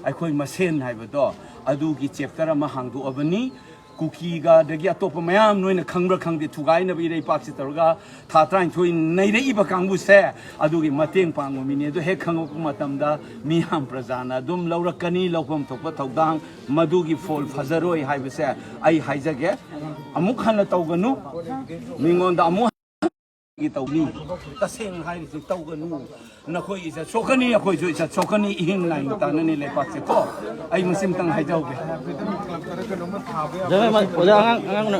ꯑꯩꯈꯣꯏ ꯃꯁꯦꯟ ꯍꯥꯏꯕꯗꯣ, ꯑꯗꯨꯒꯤ ꯆꯦꯞꯇꯔ ꯑꯃ ꯍꯥꯡꯗꯣꯛꯑꯕꯅꯤ꯫ ꯀꯨꯀꯤꯒ ꯑꯗꯒꯤ ꯑꯇꯣꯞꯄ ꯃꯌꯥꯝ ꯅꯣꯏꯅ ꯈꯪꯕ꯭ꯔꯥ ꯈꯪꯗꯦ, ꯊꯨꯒꯥꯏꯅꯕ ꯏꯔꯩꯄꯥꯛꯁꯤ ꯇꯧꯔꯒ ꯊꯥ ꯇꯔꯥꯅꯤꯊꯣꯏ ꯅꯩꯔꯛꯏꯕ ꯀꯥꯡꯕꯨꯁꯦ, ꯑꯗꯨꯒꯤ ꯃꯇꯦꯡ ꯄꯥꯡꯕ ꯃꯤꯅꯤ꯫ ꯑꯗꯨ ꯍꯦꯛ ꯈꯪꯉꯛꯄ ꯃꯇꯝꯗ ꯃꯤꯌꯥꯝ ꯄ꯭ꯔꯖꯥꯅ ꯑꯗꯨꯝ ꯂꯧꯔꯛꯀꯅꯤ, ꯂꯧꯐꯝ ꯊꯣꯛꯄ ꯊꯧꯗꯥꯡ꯫ ꯃꯗꯨꯒꯤ ꯐꯣꯜ ꯐꯖꯔꯣꯏ ꯍꯥꯏꯕꯁꯦ ꯑꯩ ꯍꯥꯏꯖꯒꯦ꯫ ꯑꯃꯨꯛ ꯍꯟꯅ ꯇꯧꯒꯅꯨ, ꯃꯤꯉꯣꯟꯗ ꯑꯃꯨꯛ ꯇꯧꯅꯤ꯫ ꯇꯁꯦꯡꯅ ꯍꯥꯏꯔꯤꯁꯤ ꯇꯧꯒꯅꯨ꯫ ꯅꯈꯣꯏ ꯏꯖꯠ ꯁꯣꯛꯀꯅꯤ, ꯑꯩꯈꯣꯏꯁꯨ ꯏꯖꯠ ꯁꯣꯛꯀꯅꯤ, ꯏꯍꯤꯡ ꯅꯥꯏꯅ ꯇꯥꯅꯅꯤ ꯂꯩꯄꯥꯛꯁꯦ ꯀꯣ꯫ ꯑꯩ ꯃꯁꯤꯃꯇꯪ ꯍꯥꯏꯖꯍꯧꯒꯦ꯫ ꯖꯃꯥꯏ, ꯑꯣꯖꯥ, ꯑꯉꯥꯡ, ꯑꯉꯥꯡꯅ꯫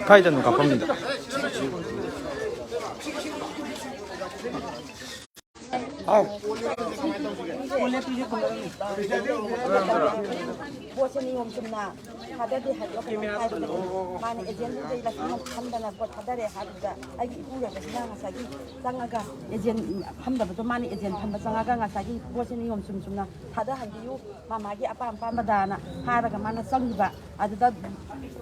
ꯀꯥꯏꯗꯅꯣ ꯀꯥꯞꯐꯝꯃꯤꯗꯣ? ꯄꯣꯠꯁꯦ ꯅꯤꯌꯣꯝ ꯆꯨꯝꯅ ꯊꯥꯗꯗꯦ ꯍꯥꯏꯕ ꯀꯩꯅꯣꯝ ꯍꯥꯏꯕꯅꯦ꯫ ꯃꯥꯅ ꯑꯦꯖꯦꯟꯗꯨꯗ ꯂꯤꯁꯤꯡ ꯑꯃ ꯐꯝꯗꯅ ꯄꯣꯠ ꯊꯥꯗꯔꯦ ꯍꯥꯏꯕꯗꯨꯗ ꯑꯩꯒꯤ ꯏꯄꯨꯔꯣꯏꯕꯁꯤꯅ ꯉꯁꯥꯏꯒꯤ ꯆꯪꯉꯒ ꯑꯦꯖꯦꯟ ꯐꯝꯗꯕꯗꯣ ꯃꯥꯅ ꯑꯦꯖꯦꯟ ꯐꯝꯕ ꯆꯪꯉꯒ ꯉꯁꯥꯏꯒꯤ ꯄꯣꯠꯁꯦ ꯅꯤꯌꯣꯝ ꯆꯨꯝ ꯆꯨꯝꯅ ꯊꯥꯗꯍꯟꯕꯤꯌꯨ, ꯃꯥ ꯃꯥꯒꯤ ꯑꯄꯥꯝ ꯑꯄꯥꯝꯕꯗꯅ ꯍꯥꯏꯔꯒ ꯃꯥꯅ ꯆꯪꯈꯤꯕ꯫ ꯑꯗꯨꯗ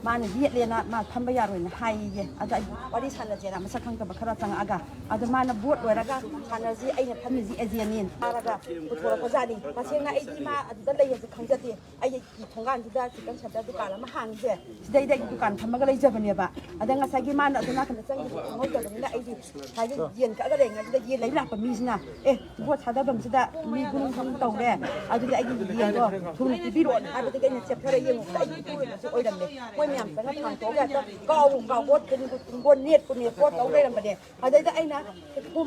ꯃꯥꯅ ꯌꯦꯠꯂꯦꯅ ꯃꯥ ꯐꯝꯕ ꯌꯥꯔꯣꯏꯅ ꯍꯥꯏꯌꯦ꯫ ꯑꯗ ꯑꯩ ꯋꯥꯔꯤ ꯁꯥꯟꯅꯁꯦꯅ ꯃꯁꯛ ꯈꯪꯗꯕ ꯈꯔ ꯆꯪꯉꯛꯑꯒ, ꯑꯗ ꯃꯥꯅ ꯕꯣꯠ ꯂꯣꯏꯔꯒ ꯁꯥꯟꯅꯁꯤ, ꯑꯩꯅ ꯐꯝꯃꯤꯁꯤ ꯑꯦꯖꯦꯟꯅꯤ ꯍꯥꯏꯔꯒ ꯄꯨꯊꯣꯔꯛꯄꯖꯥꯠꯅꯤ꯫ ꯇꯁꯦꯡꯅ ꯑꯩꯗꯤ ꯃꯥ ꯑꯗꯨꯗ ꯂꯩ ꯍꯥꯏꯁꯦ ꯈꯪꯖꯗꯦ꯫ ꯑꯩ ꯊꯣꯡꯒꯥꯟꯁꯤꯗ ꯆꯤꯀꯟ ꯁꯦꯟꯇꯔ ꯗꯨꯀꯥꯟ ꯑꯃ ꯍꯥꯡꯉꯤꯁꯦ, ꯁꯤꯗꯩꯗ ꯑꯩꯒꯤ ꯗꯨꯀꯥꯟ ꯐꯝꯃꯒ ꯂꯩꯖꯕꯅꯦꯕ꯫ ꯑꯗ ꯉꯁꯥꯏꯒꯤ ꯃꯥꯅ ꯑꯗꯨ ꯅꯥꯀꯟꯗ ꯆꯪꯈꯤꯕ ꯈꯪꯍꯧꯗꯕꯅꯤꯅ, ꯑꯩꯗꯤ ꯉꯁꯥꯏꯒꯤ ꯌꯦꯟ ꯀꯛꯑꯒ ꯂꯩꯔꯤꯉꯩꯁꯤꯗ ꯌꯦꯟ ꯂꯩ ꯂꯥꯛꯄ ꯃꯤꯁꯤꯅ, "ꯑꯦ, ꯄꯣꯠ ꯊꯥꯗꯐꯝꯁꯤꯗ ꯃꯤ ꯒꯨꯔꯨꯝ ꯒꯨꯔꯨꯝ ꯇꯧꯔꯦ, ꯑꯗꯨꯗꯤ ꯑꯩꯒꯤ ꯌꯦꯟꯗꯣ ꯊꯨꯅ ꯄꯤꯕꯤꯔꯛꯑꯣꯅ" ꯍꯥꯏꯕꯗꯒꯤ ꯑꯩꯅ ꯆꯦꯞꯊꯔ ꯌꯦꯡꯉꯨꯕꯗ ꯑꯩꯒꯤ ꯏꯄꯨꯔꯣꯏꯕꯁꯨ ꯑꯣꯏꯔꯝꯃꯦ꯫ ꯃꯣꯏ ꯃꯌꯥꯝ ꯆꯪꯉ ꯊꯥꯡꯇꯣꯛꯑꯒ ꯍꯦꯛꯇ ꯀꯥꯎꯕ ꯀꯥꯎꯕ ꯄꯣꯠ ꯅꯦꯠꯄꯨ ꯅꯦꯠꯄꯣꯠ ꯇꯧ ꯂꯩꯔꯝꯕꯅꯦ꯫ ꯑꯗꯩꯗ ꯑꯩꯅ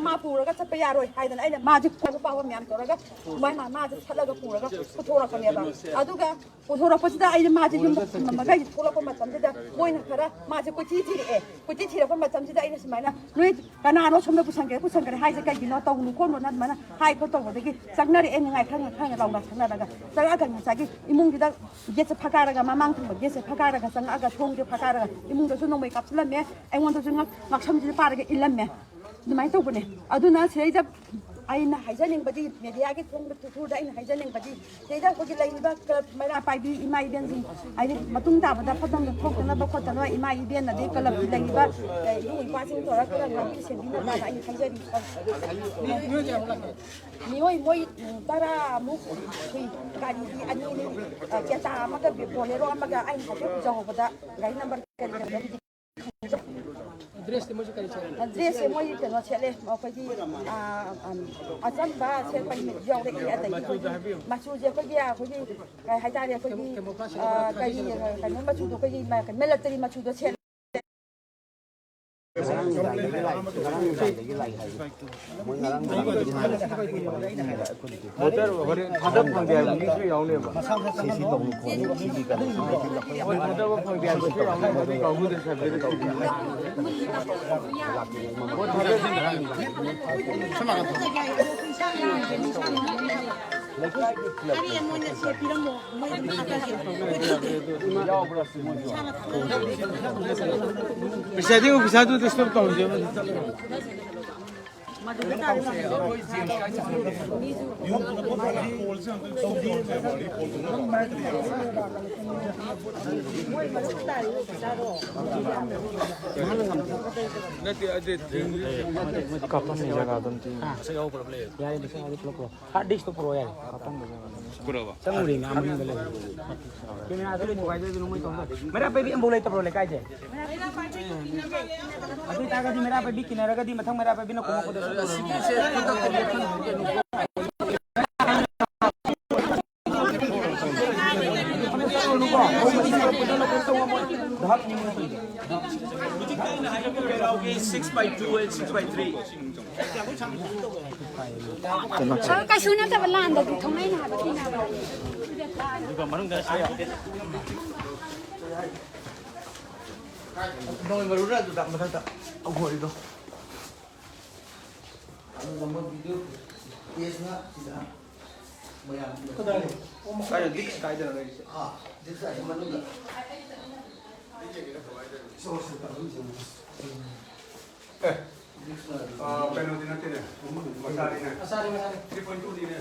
ꯃꯥ ꯄꯨꯔꯒ ꯆꯠꯄ ꯌꯥꯔꯣꯏ ꯍꯥꯏꯗꯅ ꯑꯩꯅ ꯃꯥꯁꯦ ꯈꯣꯡ ꯄꯥꯕ ꯃꯌꯥꯝ ꯇꯧꯔꯒ ꯁꯨꯃꯥꯏꯅ ꯃꯥꯁꯦ ꯊꯠꯂꯒ ꯄꯨꯔꯒ ꯄꯨꯊꯣꯔꯛꯄꯅꯦꯕ꯫ ꯑꯗꯨꯒ ꯄꯨꯊꯣꯔꯛꯄꯁꯤꯗ ꯑꯩꯅ ꯃꯥꯁꯦ ꯌꯨꯝꯗ ꯊꯝꯃꯝꯃꯒ ꯑꯩꯁꯦ ꯊꯣꯛꯂꯛꯄ ꯃꯇꯝꯁꯤꯗ ꯃꯣꯏꯅ ꯈꯔ ꯃꯥꯁꯦ ꯀꯣꯏꯊꯤ ꯊꯤꯔꯛꯑꯦ꯫ ꯀꯣꯏꯊꯤ ꯊꯤꯔꯛꯄ ꯃꯇꯝꯁꯤꯗ ꯑꯩꯅ ꯁꯨꯃꯥꯏꯅ, "ꯅꯣꯏ ꯀꯅꯥꯅꯣ ꯁꯣꯝꯗ ꯄꯨꯁꯟꯈ꯭ꯔꯦ ꯄꯨꯁꯟꯈ꯭ꯔꯦ ꯍꯥꯏꯁꯦ ꯀꯩꯒꯤꯅꯣ? ꯇꯧꯅꯨ ꯈꯣꯠꯅꯨꯅ" ꯑꯗꯨꯃꯥꯏꯅ ꯍꯥꯏ ꯈꯣꯠ ꯇꯧꯕꯗꯒꯤ ꯆꯪꯅꯔꯛꯑꯦ꯫ ꯅꯤꯡꯉꯥꯏ ꯈꯔ ꯈꯔ ꯂꯥꯎꯅ ꯆꯪꯅꯔꯒ, ꯆꯪꯉꯛꯑꯒ ꯉꯁꯥꯏꯒꯤ ꯏꯃꯨꯡꯁꯤꯗ ꯒꯦꯠꯁꯦ ꯐꯛꯀꯥꯏꯔꯒ, ꯃꯃꯥꯡ ꯊꯪꯕ ꯒꯦꯠꯁꯦ ꯐꯛꯀꯥꯏꯔꯒ ꯆꯪꯉꯛꯑꯒ ꯊꯣꯡꯁꯦ ꯐꯛꯀꯥꯏꯔꯒ ꯏꯃꯨꯡꯗꯁꯨ ꯅꯣꯡꯃꯩ ꯀꯥꯞꯁꯤꯜꯂꯝꯃꯦ, ꯑꯩꯉꯣꯟꯗꯁꯨ ꯉꯛ-, ꯉꯛꯁꯝꯁꯤꯗ ꯄꯥꯏꯔꯒ ꯏꯜꯂꯝꯃꯦ꯫ ꯑꯗꯨꯃꯥꯏꯅ ꯇꯧꯕꯅꯦ꯫ ꯑꯗꯨꯅ ꯁꯤꯗꯩꯗ ꯑꯩꯅ ꯍꯥꯏꯖꯅꯤꯡꯕꯗꯤ, ꯃꯦꯗꯤꯌꯥꯒꯤ ꯊꯣꯡꯕ ꯊ꯭ꯔꯨꯗ ꯑꯩꯅ ꯍꯥꯏꯖꯅꯤꯡꯕꯗꯤ, ꯁꯤꯗꯩꯗ ꯑꯩꯈꯣꯏꯒꯤ ꯂꯩꯔꯤꯕ ꯀ꯭ꯂꯕ ꯃꯩꯔꯥ ꯄꯥꯏꯕꯤ ꯏꯃꯥ ꯏꯕꯦꯟꯁꯤꯡ, ꯍꯥꯏꯗꯤ ꯃꯇꯨꯡ ꯇꯥꯕꯗ ꯐꯠꯇꯕ ꯊꯣꯛꯇꯅꯕ ꯈꯣꯠꯇꯅꯕ ꯏꯃꯥ ꯏꯕꯦꯟ ꯑꯗꯩ ꯀ꯭ꯂꯕꯀꯤ ꯂꯩꯔꯤꯕ, ꯑꯦ, ꯏꯕꯨꯡ ꯏꯄ꯭ꯋꯥꯁꯤꯡ ꯇꯧꯔꯒ ꯈꯔ ꯉꯥꯛꯄꯤ ꯁꯦꯟꯕꯤꯅꯕ ꯑꯩꯅ ꯍꯥꯏꯖꯔꯤ꯫ ꯃꯤꯑꯣꯏ ꯃꯣꯏ, ꯎꯝ, ꯇꯔꯥꯃꯨꯛ ꯁꯨꯏ꯫ ꯒꯥꯔꯤꯗꯤ ꯑꯅꯤꯅꯤ, ꯑ, ꯀ꯭ꯔꯦꯇꯥ ꯑꯃꯒ ꯕꯣꯂꯦꯔꯣ ꯑꯃꯒ꯫ ꯑꯩꯅ ꯍꯥꯏꯐꯦꯠ ꯎꯖꯍꯧꯕꯗ ꯒꯥꯔꯤ ꯅꯝꯕꯔ ꯀꯔꯤ ꯀꯔꯤ ꯑꯦꯗ꯭ꯔꯦꯁꯁꯦ ꯃꯣꯏ ꯀꯩꯅꯣ ꯁꯦꯠꯂꯦ, ꯑꯩꯈꯣꯏꯒꯤ, ꯑ, ꯑꯝ, ꯑꯆꯝꯕ ꯁꯦꯠꯄ ꯌꯥꯎꯔꯛꯏ꯫ ꯑꯗꯒꯤ ꯑꯩꯈꯣꯏꯒꯤ ꯃꯆꯨꯁꯦ ꯑꯩꯈꯣꯏꯒꯤ, ꯑꯩꯈꯣꯏꯒꯤ ꯀꯩ ꯍꯥꯏꯇꯥꯔꯦ, ꯑꯩꯈꯣꯏꯒꯤ, ꯑ, ꯀꯔꯤ, ꯀꯩꯅꯣ ꯃꯆꯨꯗꯣ, ꯑꯩꯈꯣꯏꯒꯤ ꯃ-, ꯃꯤꯂꯤꯇꯔꯤ ꯃꯆꯨꯗꯣ ꯁꯦꯠꯂꯦ꯫ ꯚꯣꯇꯔ ꯍꯣꯔꯦꯟ ꯊꯥꯗ ꯐꯪꯗꯦ ꯍꯥꯏꯕ ꯃꯤꯁꯨ ꯌꯥꯎꯅꯦꯕ꯫ ꯍꯣꯏ, ꯊꯥꯗꯕ ꯐꯪꯗꯦ ꯍꯥꯏꯕꯁꯨ ꯌꯥꯎꯅꯦꯕ, ꯑꯗꯨꯒꯤ ꯀꯥꯡꯕꯨꯗ ꯁꯕꯖꯦꯛ ꯇꯧꯕ꯫ ꯚꯣꯠ ꯊꯥꯗ ꯄꯩꯁꯥꯗꯤ ꯑꯣꯐꯤꯁꯥꯔꯗꯨ ꯗꯤꯁꯇꯔꯕ ꯇꯧꯍꯟꯁꯦꯕ꯫ ꯅꯠꯇꯦ, ꯑꯗꯨ ꯀꯥꯞꯐꯝꯒꯤ ꯖꯒꯥꯗꯣ ꯑꯝꯇ ꯌꯦꯡꯉꯣ꯫ ꯌꯥꯔꯦ, ꯂꯤꯁꯤꯡ ꯑꯃꯗꯤ ꯄꯨꯂꯞ ꯄꯨꯔꯛꯑꯣ꯫ ꯍꯥꯔꯗ ꯗꯤꯁꯇꯣ ꯄꯨꯔꯛꯑꯣ ꯌꯥꯔꯦ꯫ ꯀꯥꯞꯐꯝꯒꯤ ꯖꯒꯥꯗꯣ꯫ ꯆꯪꯉꯨꯔꯦꯅꯦ, ꯑꯥ ꯃꯅꯨꯡꯗ ꯂꯩꯔꯦ꯫ ꯀꯦꯃꯦꯔꯥꯗꯣ ꯂꯣꯏ ꯊꯨꯒꯥꯏꯗꯣꯏꯗꯨꯅ ꯃꯣꯏ ꯇꯧꯗꯣꯏ꯫ ꯃꯩꯔꯥ ꯄꯥꯏꯕꯤ ꯑꯝꯕꯧ ꯂꯩꯇꯕ꯭ꯔꯣ ꯂꯩꯀꯥꯏꯁꯦ? ꯑꯗꯨ ꯑꯣꯏꯇꯥꯔꯒꯗꯤ ꯃꯩꯔꯥ ꯄꯥꯏꯕꯤ ꯀꯤꯟꯅꯔꯒꯗꯤ ꯃꯊꯪ ꯃꯩꯔꯥ ꯄꯥꯏꯕꯤꯅ ꯈꯨꯝꯃꯛꯄꯗ ꯁꯣꯏꯗꯅ꯫ Six by two and six by three. ꯀꯩꯁꯨ ꯅꯠꯇꯕ, ꯂꯥꯟꯗꯗꯤ ꯊꯧꯅꯩꯅ ꯍꯥꯏꯕ ꯊꯦꯡꯅꯕ꯫ ꯅꯣꯏ ꯃꯔꯨꯅ ꯑꯗꯨꯗ ꯃꯊꯛꯇ ꯍꯣꯔꯤꯗꯣ꯫ ꯑꯗꯨꯒ ꯃꯣꯏ ꯚꯤꯗꯤꯑꯣ ꯄꯦꯖꯅ ꯁꯤꯗ ꯃꯌꯥꯝ ꯀꯗꯥꯏ? ꯀꯥꯏꯗ? ꯗꯤꯛꯁ ꯀꯥꯏꯗꯅꯣ ꯂꯩꯔꯤꯁꯦ? ꯑꯥ, ꯗꯤꯛꯁ ꯍꯥꯏꯁꯦ ꯃꯅꯨꯡꯗ꯫ ꯁꯣꯔꯁ ꯇꯥꯕꯝꯁꯦ꯫ ꯑꯦ, ꯗꯤꯛꯁꯅ ꯑꯗꯨ ꯑꯥ, ꯀꯩꯅꯣꯗꯤ ꯅꯠꯇꯦꯅꯦ꯫ ꯃꯆꯥꯅꯤꯅꯦ꯫ ꯃꯆꯥꯅꯤ, ꯃꯆꯥꯅꯤ꯫ ꯊ꯭ꯔꯤ ꯄꯣꯏꯟ ꯇꯨꯅꯤꯅꯦ꯫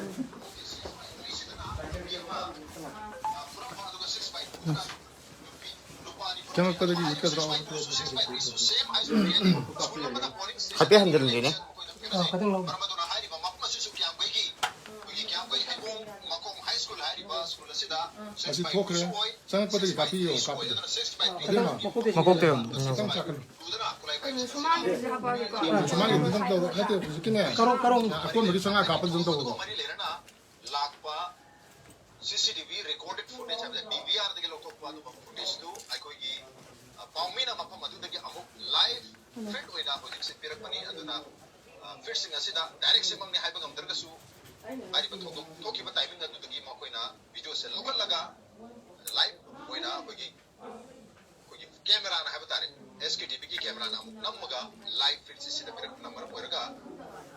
ꯆꯪꯉꯛꯄꯗꯒꯤ ꯌꯦꯛꯀꯗ꯭ꯔꯣ? ꯍꯥꯏꯐꯦꯠ ꯍꯟꯖꯤꯟꯁꯤꯅꯦ꯫ ꯑꯥ, ꯈꯤꯇꯪ ꯂꯧ꯫ ꯑꯁꯤ ꯊꯣꯛꯈ꯭ꯔꯦ꯫ ꯆꯪꯉꯛꯄꯗꯒꯤ ꯀꯥꯞꯄꯤꯌꯣ, ꯀꯥꯞꯄꯤꯌꯣ꯫ ꯃꯀꯣꯛꯇ ꯌꯦꯡꯉꯣ꯫ ꯈꯤꯇꯪ ꯆꯥꯛꯀꯅꯤ꯫ ꯁꯨꯃꯥꯡꯒꯤꯗꯨꯁꯨ ꯍꯥꯞꯄꯛꯑꯒꯦꯀꯣ꯫ ꯁꯨꯃꯥꯡꯒꯤꯗꯨ ꯑꯗꯨꯝ ꯇꯧꯔꯣ꯫ ꯅꯠꯇꯦ, ꯍꯧꯖꯤꯛꯀꯤꯅꯦ꯫ ꯀꯔꯣꯡ, ꯀꯔꯣꯡ꯫ ꯑꯀꯣꯟꯕꯒꯤ ꯆꯥꯝꯃꯉꯥ ꯀꯥꯞꯄꯗꯨ ꯑꯗꯨꯝ ꯇꯧꯔꯣ꯫ ꯂꯥꯛꯄ ꯁꯤ ꯁꯤ ꯇꯤ ꯚꯤ ꯔꯦꯀꯣꯔꯗꯦꯗ ꯐꯨꯇꯦꯖ ꯍꯥꯏꯕꯗꯤ ꯗꯤ ꯚꯤ ꯑꯥꯔꯗꯒꯤ ꯂꯧꯊꯣꯛꯄ ꯑꯗꯨꯒꯨꯝꯕ ꯐꯨꯇꯦꯖꯇꯨ ꯑꯩꯈꯣꯏꯒꯤ, ꯑ, ꯄꯥꯎꯃꯤꯅ ꯃꯐꯝ ꯑꯗꯨꯗꯒꯤ ꯑꯃꯨꯛ ꯂꯥꯏꯚ ꯐꯤꯗ ꯑꯣꯏꯅ ꯍꯧꯖꯤꯛꯁꯦ ꯄꯤꯔꯛꯄꯅꯤ꯫ ꯑꯗꯨꯅ, ꯑ, ꯐꯤꯗꯁꯤꯡ ꯑꯁꯤꯗ ꯗꯥꯏꯔꯦꯛ ꯁꯤꯃꯛꯅꯤ ꯍꯥꯏꯕ ꯉꯝꯗ꯭ꯔꯒꯁꯨ, ꯍꯥꯏꯔꯤꯕ ꯊꯧꯗꯣꯛ ꯊꯣꯛꯈꯤꯕ ꯇꯥꯏꯃꯤꯡ ꯑꯗꯨꯗꯒꯤ ꯃꯈꯣꯏꯅ ꯚꯤꯗꯤꯑꯣꯁꯦ ꯂꯧꯈꯠꯂꯒ ꯂꯥꯏꯚ ꯑꯣꯏꯅ ꯑꯩꯈꯣꯏꯒꯤ ꯑꯩꯈꯣꯏꯒꯤ ꯀꯦꯃꯦꯔꯥꯅ ꯍꯥꯏꯕ ꯇꯥꯔꯦ, ꯑꯦꯁ ꯀꯦ ꯇꯤ ꯚꯤꯒꯤ ꯀꯦꯃꯦꯔꯥꯅ ꯑꯃꯨꯛ ꯅꯝꯃꯒ ꯂꯥꯏꯚ ꯐꯤꯗꯁꯤ ꯁꯤꯗ ꯄꯤꯔꯛꯄꯅ ꯃꯔꯝ ꯑꯣꯏꯔꯒ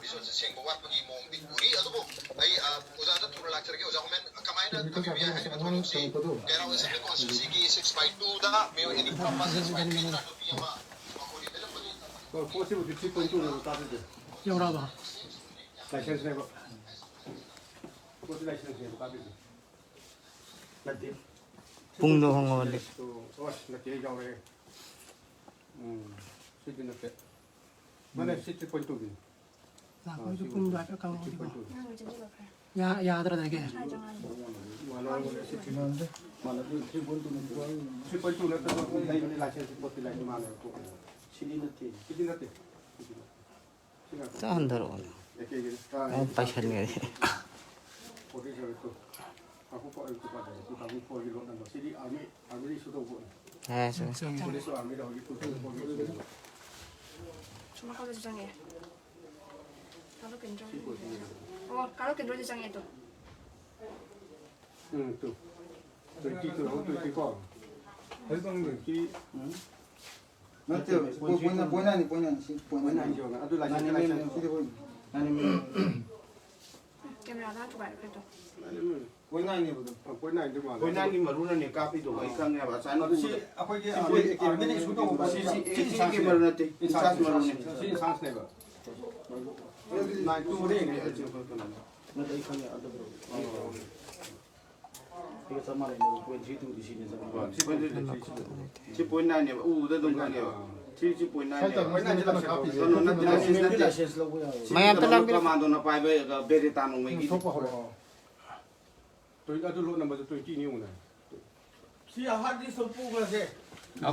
ꯚꯤꯖꯨꯋꯦꯜꯁꯦ ꯁꯦꯡꯕ ꯋꯥꯠꯄꯒꯤ ꯃꯑꯣꯡꯗꯤ ꯎꯔꯤ꯫ ꯑꯗꯨꯕꯨ ꯑꯩ, ꯑ, ꯑꯣꯖꯥꯗ ꯊꯨꯅ ꯂꯥꯛꯆꯔꯒꯦ꯫ ꯑꯣꯖꯥ ꯍꯣꯃꯦꯟ, ꯀꯃꯥꯏꯅ ꯇꯝꯕꯤꯕ ꯌꯥꯏ ꯍꯥꯏꯔꯤꯕ ꯊꯧꯔꯝꯁꯤ ꯀꯩꯔꯥꯎ ꯑꯦꯁꯦꯝꯕ꯭ꯂꯤ ꯀꯣꯟꯁꯇꯤꯇ꯭ꯌꯨꯟꯁꯤ ꯒꯤ ꯁꯤꯛꯁ ꯕꯥꯏ ꯇꯨꯗ ꯃꯤꯑꯣꯏ ꯑꯅꯤ ꯐꯝꯕ ꯁꯤꯛꯁ ꯕꯥꯏ ꯊ꯭ꯔꯤ ꯅꯨꯄꯤ ꯑꯃ ꯃꯈꯣꯏꯒꯤ ꯐꯤꯂꯝ ꯑꯗꯨ ꯄꯣꯠꯁꯤꯕꯨꯗꯤ ꯊ꯭ꯔꯤ ꯄꯣꯏꯟ ꯇꯨꯅꯦꯕ ꯀꯥꯞꯄꯤꯁꯦ꯫ ꯌꯧꯔꯛꯑꯕ? ꯂꯥꯏꯁꯦꯟꯁꯅꯦꯕ꯫ ꯄꯣꯠꯁꯤ ꯂꯥꯏꯁꯦꯟꯁꯅꯦꯕ ꯀꯥꯞꯄꯤꯁꯦ꯫ ꯅꯠꯇꯦ꯫ ꯄꯨꯡꯗꯣ ꯍꯣꯡꯉꯛꯑꯣꯅꯦ꯫ ꯑꯣ, ꯅꯠꯇꯦ, ꯑꯩ ꯌꯥꯎꯔꯛꯑꯦ꯫ ꯎꯝ꯫ ꯁꯤꯗꯤ ꯅꯠꯇꯦ꯫ ꯃꯥꯅꯦ, ꯁꯤ ꯊ꯭ꯔꯤ ꯄꯣꯏꯟ ꯇꯨꯒꯤꯅꯤ꯫ ꯂꯥꯛꯄꯒꯤꯁꯨ ꯄꯨꯡꯗꯣ ꯍꯥꯏꯐꯦꯠ ꯈꯪꯍꯧꯗꯦꯀꯣ꯫ Three point two. ꯌꯥ-, ꯌꯥꯗ꯭ꯔꯗꯒꯤ꯫ ꯃꯥꯅꯦ, ꯁꯤ ꯊ꯭ꯔꯤ ꯄꯣꯏꯟ ꯇꯨ꯫ ꯃꯥꯅꯦ, ꯑꯗꯨ ꯊ꯭ꯔꯤ ꯄꯣꯏꯟ ꯇꯨ ꯅꯠꯇ꯭ꯔꯣ? ꯊ꯭ꯔꯤ ꯄꯣꯏꯟ ꯇꯨ ꯅꯠꯇ꯭ꯔꯣ? ꯂꯩꯕꯅꯤ, ꯂꯥꯏꯁꯦꯟꯁ ꯄꯣꯠꯇꯤ ꯂꯩꯕꯅꯤ, ꯃꯥꯅꯦ, ꯇꯣꯛꯈ꯭ꯔꯦ꯫ ꯁꯤꯗꯤ ꯅꯠꯇꯦ꯫ ꯁꯤꯗꯤ ꯅꯠꯇꯦ꯫ ꯁꯤꯗꯤ ꯅꯠꯇꯦ꯫ ꯆꯥꯍꯟꯊꯔꯛꯑꯣꯅꯦ꯫ ꯑꯦ, ꯀꯩꯒꯤꯅꯣ? ꯑꯃꯨꯛ ꯄꯥꯏꯁꯟꯈ꯭ꯔꯦ꯫ Forty seven two. ꯉꯥꯏꯈꯣꯀꯣ, ꯑꯩ ꯇꯨ ꯄꯥꯏꯒꯦ꯫ ꯇꯨ ꯊꯥꯎꯖꯟ ꯐꯣꯔꯒꯤ ꯂꯣꯠ ꯅꯝꯕꯔ꯫ ꯁꯤꯗꯤ ꯑꯥꯔꯃꯤ, ꯑꯥꯔꯃꯤꯗ ꯏꯁꯨ ꯇꯧꯕ ꯄꯣꯠꯅꯤ꯫ ꯑꯦ, ꯆꯨꯝꯃꯦ꯫ ꯄꯨꯂꯤꯁꯁꯨ ꯑꯥꯔꯃꯤꯗ ꯍꯧꯖꯤꯛ ꯄꯨꯂꯤꯁ ꯌꯨꯅꯤꯐꯣꯔꯝ꯫ ꯁꯣꯝ ꯅꯥꯀꯟꯗꯁꯨ ꯆꯪꯉꯛꯑꯦ꯫ ꯀꯥꯔꯣ ꯀꯦꯟꯗ꯭ꯔ꯫ ꯁꯤ ꯄꯣꯠꯁꯤ꯫ ꯑꯣ, ꯀꯥꯔꯣ ꯀꯦꯟꯗ꯭ꯔꯁꯨ ꯆꯪꯉꯛꯑꯦ ꯇꯨ꯫ ꯎꯝ, ꯇꯨ꯫ ꯇ꯭ꯋꯦꯟꯇꯤ ꯇꯨ, ꯇ꯭ꯋꯦꯟꯇꯤ ꯀꯣ꯫ ꯍꯧꯖꯤꯛ ꯇꯧꯔꯤꯁꯤ꯫ ꯎꯝ꯫ ꯅꯠꯇꯦ, ꯄꯣꯏꯟ ꯅꯥꯏꯟꯅꯤ, ꯄꯣꯏꯟ ꯅꯥꯏꯟꯅꯤ, ꯁꯤ ꯄꯣꯏꯟ ꯅꯥꯏꯟꯅꯤ꯫ ꯁꯤꯗꯤ ꯄꯣꯏꯟ ꯅꯥꯏꯟꯅꯤ꯫ ꯀꯦꯃꯦꯔꯥꯗ ꯊꯨꯒꯥꯏꯔꯛꯈ꯭ꯔꯦ ꯇꯣ꯫ ꯄꯣꯏꯟ ꯅꯥꯏꯟꯅꯦꯕ ꯑꯗꯨꯝ꯫ ꯄꯣꯏꯟ ꯅꯥꯏꯟꯗꯤ ꯃꯥꯜꯂꯦ꯫ ꯄꯣꯏꯟ ꯅꯥꯏꯟꯒꯤ ꯃꯔꯨꯅꯅꯦ ꯀꯥꯞꯄꯤꯗꯣ, ꯑꯩ ꯈꯪꯉꯦꯕ꯫ ꯑꯁꯥꯏꯅ ꯑꯗꯨ ꯁꯤ ꯎꯕꯗ꯫ ꯑꯩꯈꯣꯏꯒꯤ ꯁꯤ ꯑꯥꯔꯃꯤ, ꯄꯣꯏꯟ ꯑꯥꯔꯃꯤꯅ ꯏꯁꯨ ꯇꯧꯕ ꯁꯤ, ꯁꯤ, ꯁꯤ ꯁꯤ ꯏꯟꯁꯥꯁ ꯀꯦꯃꯦꯔꯥ ꯅꯠꯇꯦ, ꯏꯟꯁꯥꯁ ꯃꯔꯨꯅꯦ꯫ ꯁꯤ ꯏꯟꯁꯥꯁꯅꯦꯕ꯫ ꯅꯥꯏꯟ ꯇꯨ ꯅꯠꯇꯦ, ꯑꯩ ꯈꯪꯉꯦ, ꯑꯗꯨ ꯕ꯭ꯔꯣ꯫ ꯑꯩꯒ ꯆꯞ ꯃꯥꯟꯅꯩ, ꯃꯔꯨꯞ꯫ ꯄꯣꯏꯟ ꯊ꯭ꯔꯤ ꯇꯨꯗꯤ ꯁꯤꯅꯦ ꯆꯞ ꯃꯥꯟꯅꯩ꯫ ꯁꯤ ꯄꯣꯏꯟ ꯅꯥꯏꯟꯅꯦꯕ, ꯎꯕꯗ ꯑꯗꯨꯝ ꯈꯪꯉꯦꯕ꯫ ꯁꯤ, ꯁꯤ ꯄꯣꯏꯟ ꯅꯥꯏꯟꯅꯦꯕ꯫ ꯁ꯭ꯋꯥꯏꯗ ꯀꯩꯅꯣ ꯅꯠꯇꯦ, ꯂꯥꯏꯁꯦꯟꯁ ꯅꯠꯇꯦ꯫ ꯂꯥꯏꯁꯦꯟꯁ ꯂꯧꯕ ꯌꯥꯔꯣꯏ꯫ ꯃꯌꯥꯝ ꯑꯝꯇ ꯂꯥꯡꯕꯤꯔꯣ꯫ ꯀꯃꯥꯟꯗꯣꯅ ꯄꯥꯏꯕ ꯕꯦꯔꯦꯇꯥ ꯅꯣꯡꯃꯩꯒꯤ꯫ ꯊꯣꯛꯄ ꯍꯧꯔꯦ꯫ ꯇ꯭ꯋꯦꯟꯇꯤ, ꯑꯗꯨ ꯂꯣꯠ ꯅꯝꯕꯔꯗꯨ ꯇ꯭ꯋꯦꯟꯇꯤꯅꯤ ꯌꯦꯡꯉꯨꯅꯦ꯫ ꯁꯤ ꯍꯥꯔꯗ ꯗꯤꯁꯛ ꯄꯨꯈ꯭ꯔꯁꯦ꯫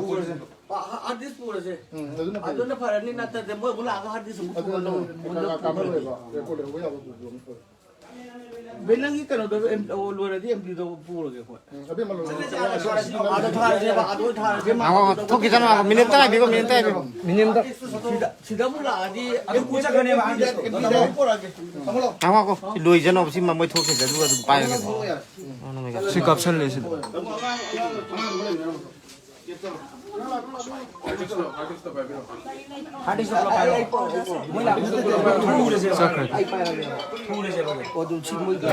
ꯄꯨꯈ꯭ꯔꯁꯦ꯫ ꯍꯥꯔꯗ ꯗꯤꯁꯛ ꯄꯨꯔꯁꯦ꯫ ꯎꯝ, ꯑꯗꯨꯅ ꯐꯩ꯫ ꯑꯗꯨꯅ ꯐꯔꯅꯤ, ꯅꯠꯇ꯭ꯔꯗꯤ ꯃꯣꯏ ꯑꯃꯨꯛ ꯂꯥꯛꯑꯒ ꯍꯥꯔꯗ ꯗꯤꯁꯛ ꯑꯃꯨꯛ ꯑꯗꯨ ꯄꯨꯔ ꯂꯧ-, ꯀꯥ-, ꯀꯥ-, ꯀꯥꯟꯅꯔꯣꯏꯕ꯫ ꯔꯦꯀꯣꯔꯗ ꯂꯧꯕ ꯌꯥꯕ ꯄꯨꯕ ꯑꯃ ꯐꯩ꯫ ꯕꯦ, ꯅꯪꯒꯤ ꯀꯩꯅꯣꯗꯣ ꯑꯦꯝ-, ꯑꯣ, ꯂꯣꯏꯔꯗꯤ ꯑꯦꯝ ꯄꯤꯗꯣ ꯄꯨꯔꯒꯦ ꯑꯩꯈꯣꯏ꯫ ꯎꯝ, ꯑꯕꯦꯝꯃ ꯂꯣꯏꯔꯗꯤ ꯑꯥꯗ ꯊꯥꯔꯁꯦꯕ, ꯑꯥꯗ ꯑꯣꯏꯅ ꯊꯥꯔꯁꯦ꯫ ꯉꯥꯏꯈꯣ, ꯊꯣꯛꯈꯤꯁꯅꯨ, ꯉꯥꯏꯈꯣ, ꯃꯤꯅꯤꯠ ꯇꯔꯥ ꯄꯤꯕ, ꯃꯤꯅꯤꯠ ꯇꯔꯥ ꯄꯤꯕ꯫ ꯃꯤꯅꯤꯠ ꯑꯝꯇ꯫ ꯁꯤꯗ, ꯁꯤꯗ ꯑꯃꯨꯛ ꯂꯥꯛꯑꯗꯤ ꯑꯗꯨ ꯄꯨ ꯆꯠꯈ꯭ꯔꯅꯦꯕ, ꯑꯥꯔꯗꯤꯁꯇꯣ꯫ ꯑꯦꯝ ꯄꯤꯗ ꯑꯃꯨꯛ ꯄꯨꯔꯛꯑꯒꯦ꯫ ꯉꯥꯏꯈꯣ, ꯉꯥꯏꯈꯣ, ꯁꯤ ꯂꯣꯏꯖꯅꯕ, ꯁꯤ ꯃꯃꯩ ꯊꯣꯛꯈꯤꯁꯦ, ꯑꯗꯨꯒ ꯑꯗꯨꯝ ꯄꯥꯏꯔꯒꯦ꯫ ꯁꯤ ꯀꯥꯞꯁꯜꯂꯦ ꯁꯤꯗ꯫ ꯆꯠꯈ꯭ꯔꯦ꯫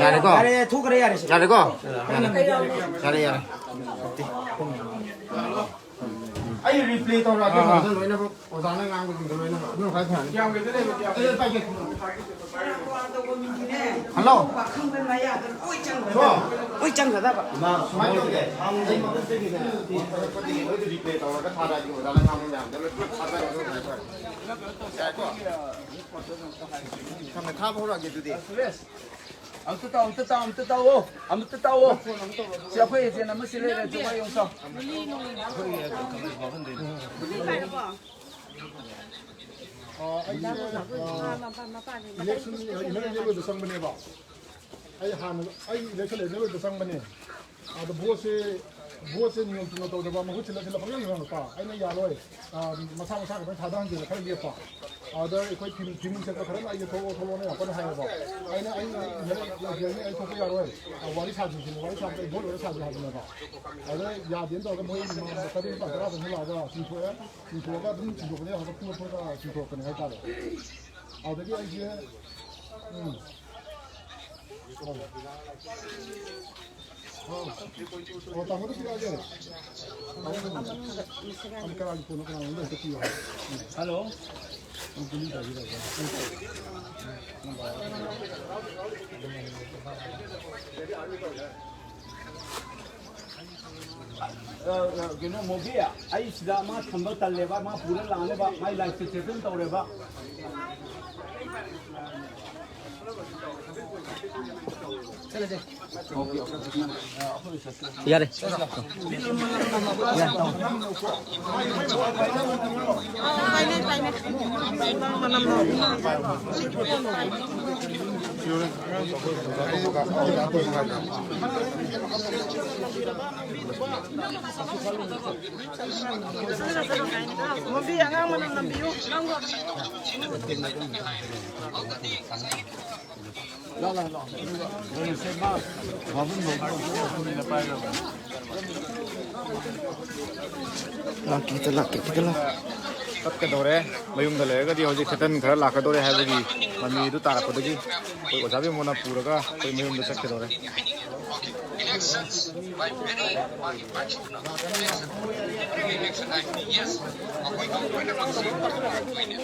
ꯌꯥꯔꯦꯀꯣ? ꯌꯥꯔꯦ, ꯊꯣꯛꯈ꯭ꯔꯦ, ꯌꯥꯔꯦ, ꯁꯤꯗꯤ꯫ ꯌꯥꯔꯦꯀꯣ? ꯌꯥꯔꯦ, ꯌꯥꯔꯦ꯫ ꯔꯤꯄ꯭ꯂꯦ ꯇꯧꯔꯛꯑꯒꯦ, ꯑꯥ, ꯑꯥ꯫ ꯂꯣꯏꯅꯃꯛ ꯑꯣꯖꯥꯅ ꯉꯥꯡꯕꯁꯤꯡꯗꯣ ꯂꯣꯏꯅꯃꯛ ꯑꯗꯨꯅ ꯈ꯭ꯋꯥꯏ ꯐꯔꯅꯤ꯫ ꯑꯦ, ꯄꯥꯏꯒꯦ꯫ ꯍꯜꯂꯣ꯫ ꯂꯣꯏ ꯆꯪꯒꯗꯕ꯫ ꯁꯨꯃꯥꯏꯅ ꯇꯧꯒꯦ꯫ ꯑꯩ ꯃꯀꯣꯛꯇꯒꯤꯅꯦ, ꯃꯣꯏꯗ ꯔꯤꯄ꯭ꯂꯦ ꯇꯧꯔꯒ ꯊꯥꯔꯛꯑꯒꯦ, ꯑꯣꯖꯥꯅ ꯉꯥꯡꯕ ꯃꯌꯥꯝꯗꯣ ꯂꯣꯏ ꯄꯨꯂꯞ ꯊꯥꯖꯔꯒ ꯂꯣꯏ ꯍꯥꯏꯔꯛꯑꯒꯦ꯫ ꯌꯥꯏꯀꯣ? ꯊꯝꯃꯦ, ꯊꯥꯕ ꯍꯧꯔꯛꯑꯒꯦ ꯑꯗꯨꯗꯤ꯫ ꯑꯝꯇ ꯇꯥꯎ, ꯑꯝꯇ ꯇꯥꯎ, ꯑꯝꯇ ꯇꯥꯎꯑꯣ, ꯑꯝꯇ ꯇꯥꯎꯑꯣ꯫ ꯁꯤ ꯑꯩꯈꯣꯏ ꯑꯦꯖꯦꯟ ꯑꯃ ꯁꯤ ꯂꯩꯔꯦ, ꯑꯗꯨ ꯃꯥ ꯌꯦꯡꯉꯨ ꯆꯥꯎ꯫ ꯑ, ꯑꯩꯁꯦ, ꯑ, ꯏꯂꯦꯛꯁꯟ, ꯏꯂꯦꯛꯁꯟ ꯂꯣꯏꯕ ꯆꯪꯕꯅꯦꯕ꯫ ꯑꯩ ꯍꯥꯟꯅ, ꯑꯩ ꯏꯂꯦꯛꯁꯟ ꯂꯣꯏꯕ ꯆꯪꯕꯅꯦ꯫ ꯑꯗꯣ ꯚꯣꯠꯁꯦ, ꯚꯣꯠꯁꯦ ꯅꯤꯌꯣꯝ ꯆꯨꯝꯅ ꯇꯧꯗꯕ, ꯃꯍꯨꯠ ꯁꯤꯜꯂ ꯁꯤꯜꯂ ꯄꯪꯌꯥꯝ ꯌꯥꯝꯃꯛꯄ꯫ ꯑꯩꯅ ꯌꯥꯔꯣꯏ, ꯑ, ꯃꯁꯥ ꯃꯁꯥ ꯈꯛꯇꯪ ꯊꯥꯗꯍꯟꯁꯦꯅ ꯈꯔ ꯂꯦꯞꯄ꯫ ꯑꯗ ꯑꯩꯈꯣꯏ ꯐꯤ-, ꯐꯤꯃꯨꯡ ꯁꯦꯠꯄ ꯈꯔꯅ ꯑꯩꯁꯦ ꯊꯣꯛꯂꯛꯑꯣ, ꯊꯣꯛꯂꯛꯑꯣꯅ ꯌꯥꯝ ꯀꯟꯅ ꯍꯥꯏꯌꯦꯕ꯫ ꯑꯩꯅ, "ꯑꯩ ꯂꯩꯔꯛ ꯂꯩꯔꯛ ꯑꯩ ꯊꯣꯛꯄ ꯌꯥꯔꯣꯏ꯫ ꯑ, ꯋꯥꯔꯤ ꯁꯥꯁꯤꯁꯤꯅꯦ, ꯋꯥꯔꯤ ꯁꯥꯕꯗ ꯑꯩ ꯚꯣꯠ ꯂꯣꯏꯔ ꯁꯥꯁꯤ" ꯍꯥꯏꯕꯅꯦꯕ꯫ ꯑꯗ ꯌꯥꯗꯦꯅ ꯇꯧꯔꯒ ꯃꯣꯏ ꯇꯔꯦꯠ ꯅꯤꯄꯥꯜ ꯇꯔꯥ ꯆꯪꯁꯤꯜꯂꯛꯑꯒ ꯆꯤꯡꯊꯣꯛꯑꯦ꯫ ꯆꯤꯡꯊꯣꯛꯑꯒ ꯑꯗꯨꯝ ꯆꯤꯡꯊꯣꯛꯄꯅꯦ, ꯍꯧꯖꯤꯛ ꯄꯨꯔ ꯄꯨꯔꯒ ꯆꯤꯡꯊꯣꯛꯄꯅꯦ ꯍꯥꯏꯇꯥꯔꯦ꯫ ꯑꯗꯒꯤ ꯑꯩꯁꯦ, ꯎꯝ꯫ ꯑꯣ, ꯇꯥꯃꯣꯗ ꯄꯤꯔꯛꯑꯒꯦ꯫ ꯇꯥꯃꯣꯗ ꯑꯗꯨꯝ ꯀꯅꯥꯒꯤ ꯐꯣꯟꯅꯣ, ꯀꯅꯥꯅꯣ ꯑꯝꯇ ꯄꯤꯌꯨ ꯍꯥꯏ꯫ ꯎꯝ꯫ ꯍꯜꯂꯣ꯫ ꯎꯝ, ꯄꯤꯕꯤꯔꯛꯑꯒꯦ꯫ ꯑ, ꯑ, ꯀꯩꯅꯣ, ꯃꯣꯕꯤ, ꯑꯩ ꯁꯤꯗ ꯃꯥ ꯊꯝꯕ ꯇꯜꯂꯦꯕ, ꯃꯥ ꯄꯨꯔ ꯂꯥꯛꯅꯕ, ꯃꯥꯏ ꯂꯥꯏꯐꯇ ꯁꯦꯇꯜ ꯇꯧꯔꯦꯕ꯫ ꯌꯥꯔꯦ꯫ ꯃꯣꯕꯤ, ꯑꯉꯥꯡ ꯃꯅꯝ ꯅꯝꯕꯤꯌꯨ꯫ ꯂꯥꯛꯀꯦ, ꯈꯤꯇ ꯂꯥꯛꯀꯦ, ꯈꯤꯇ ꯂꯥꯛꯀꯦ꯫ ꯆꯠꯀꯗꯧꯔꯦ꯫ ꯃꯌꯨꯝꯗ ꯂꯩꯔꯒꯗꯤ ꯍꯧꯖꯤꯛ ꯁꯦꯇꯟ ꯈꯔ ꯂꯥꯛꯀꯗꯧꯔꯦ ꯍꯥꯏꯕꯒꯤ ꯃꯃꯤꯗꯨ ꯇꯥꯔꯛꯄꯗꯒꯤ ꯑꯩꯈꯣꯏ ꯑꯣꯖꯥ ꯕꯤꯃꯣꯅ ꯄꯨꯔꯒ ꯑꯩꯈꯣꯏ ꯃꯌꯨꯝꯗ ꯆꯠꯀꯗꯧꯔꯦ꯫ Elections by many, ꯃꯥꯒꯤ ꯃꯥꯏꯁꯣꯟꯅ election, every election ꯍꯥꯏꯕꯅꯤ꯫ Yes, ꯑꯩꯈꯣꯏ ꯂꯣꯏꯅꯃꯛꯁꯤ ꯄꯥꯡꯊꯣꯛꯂꯛꯇꯣꯏꯅꯦ꯫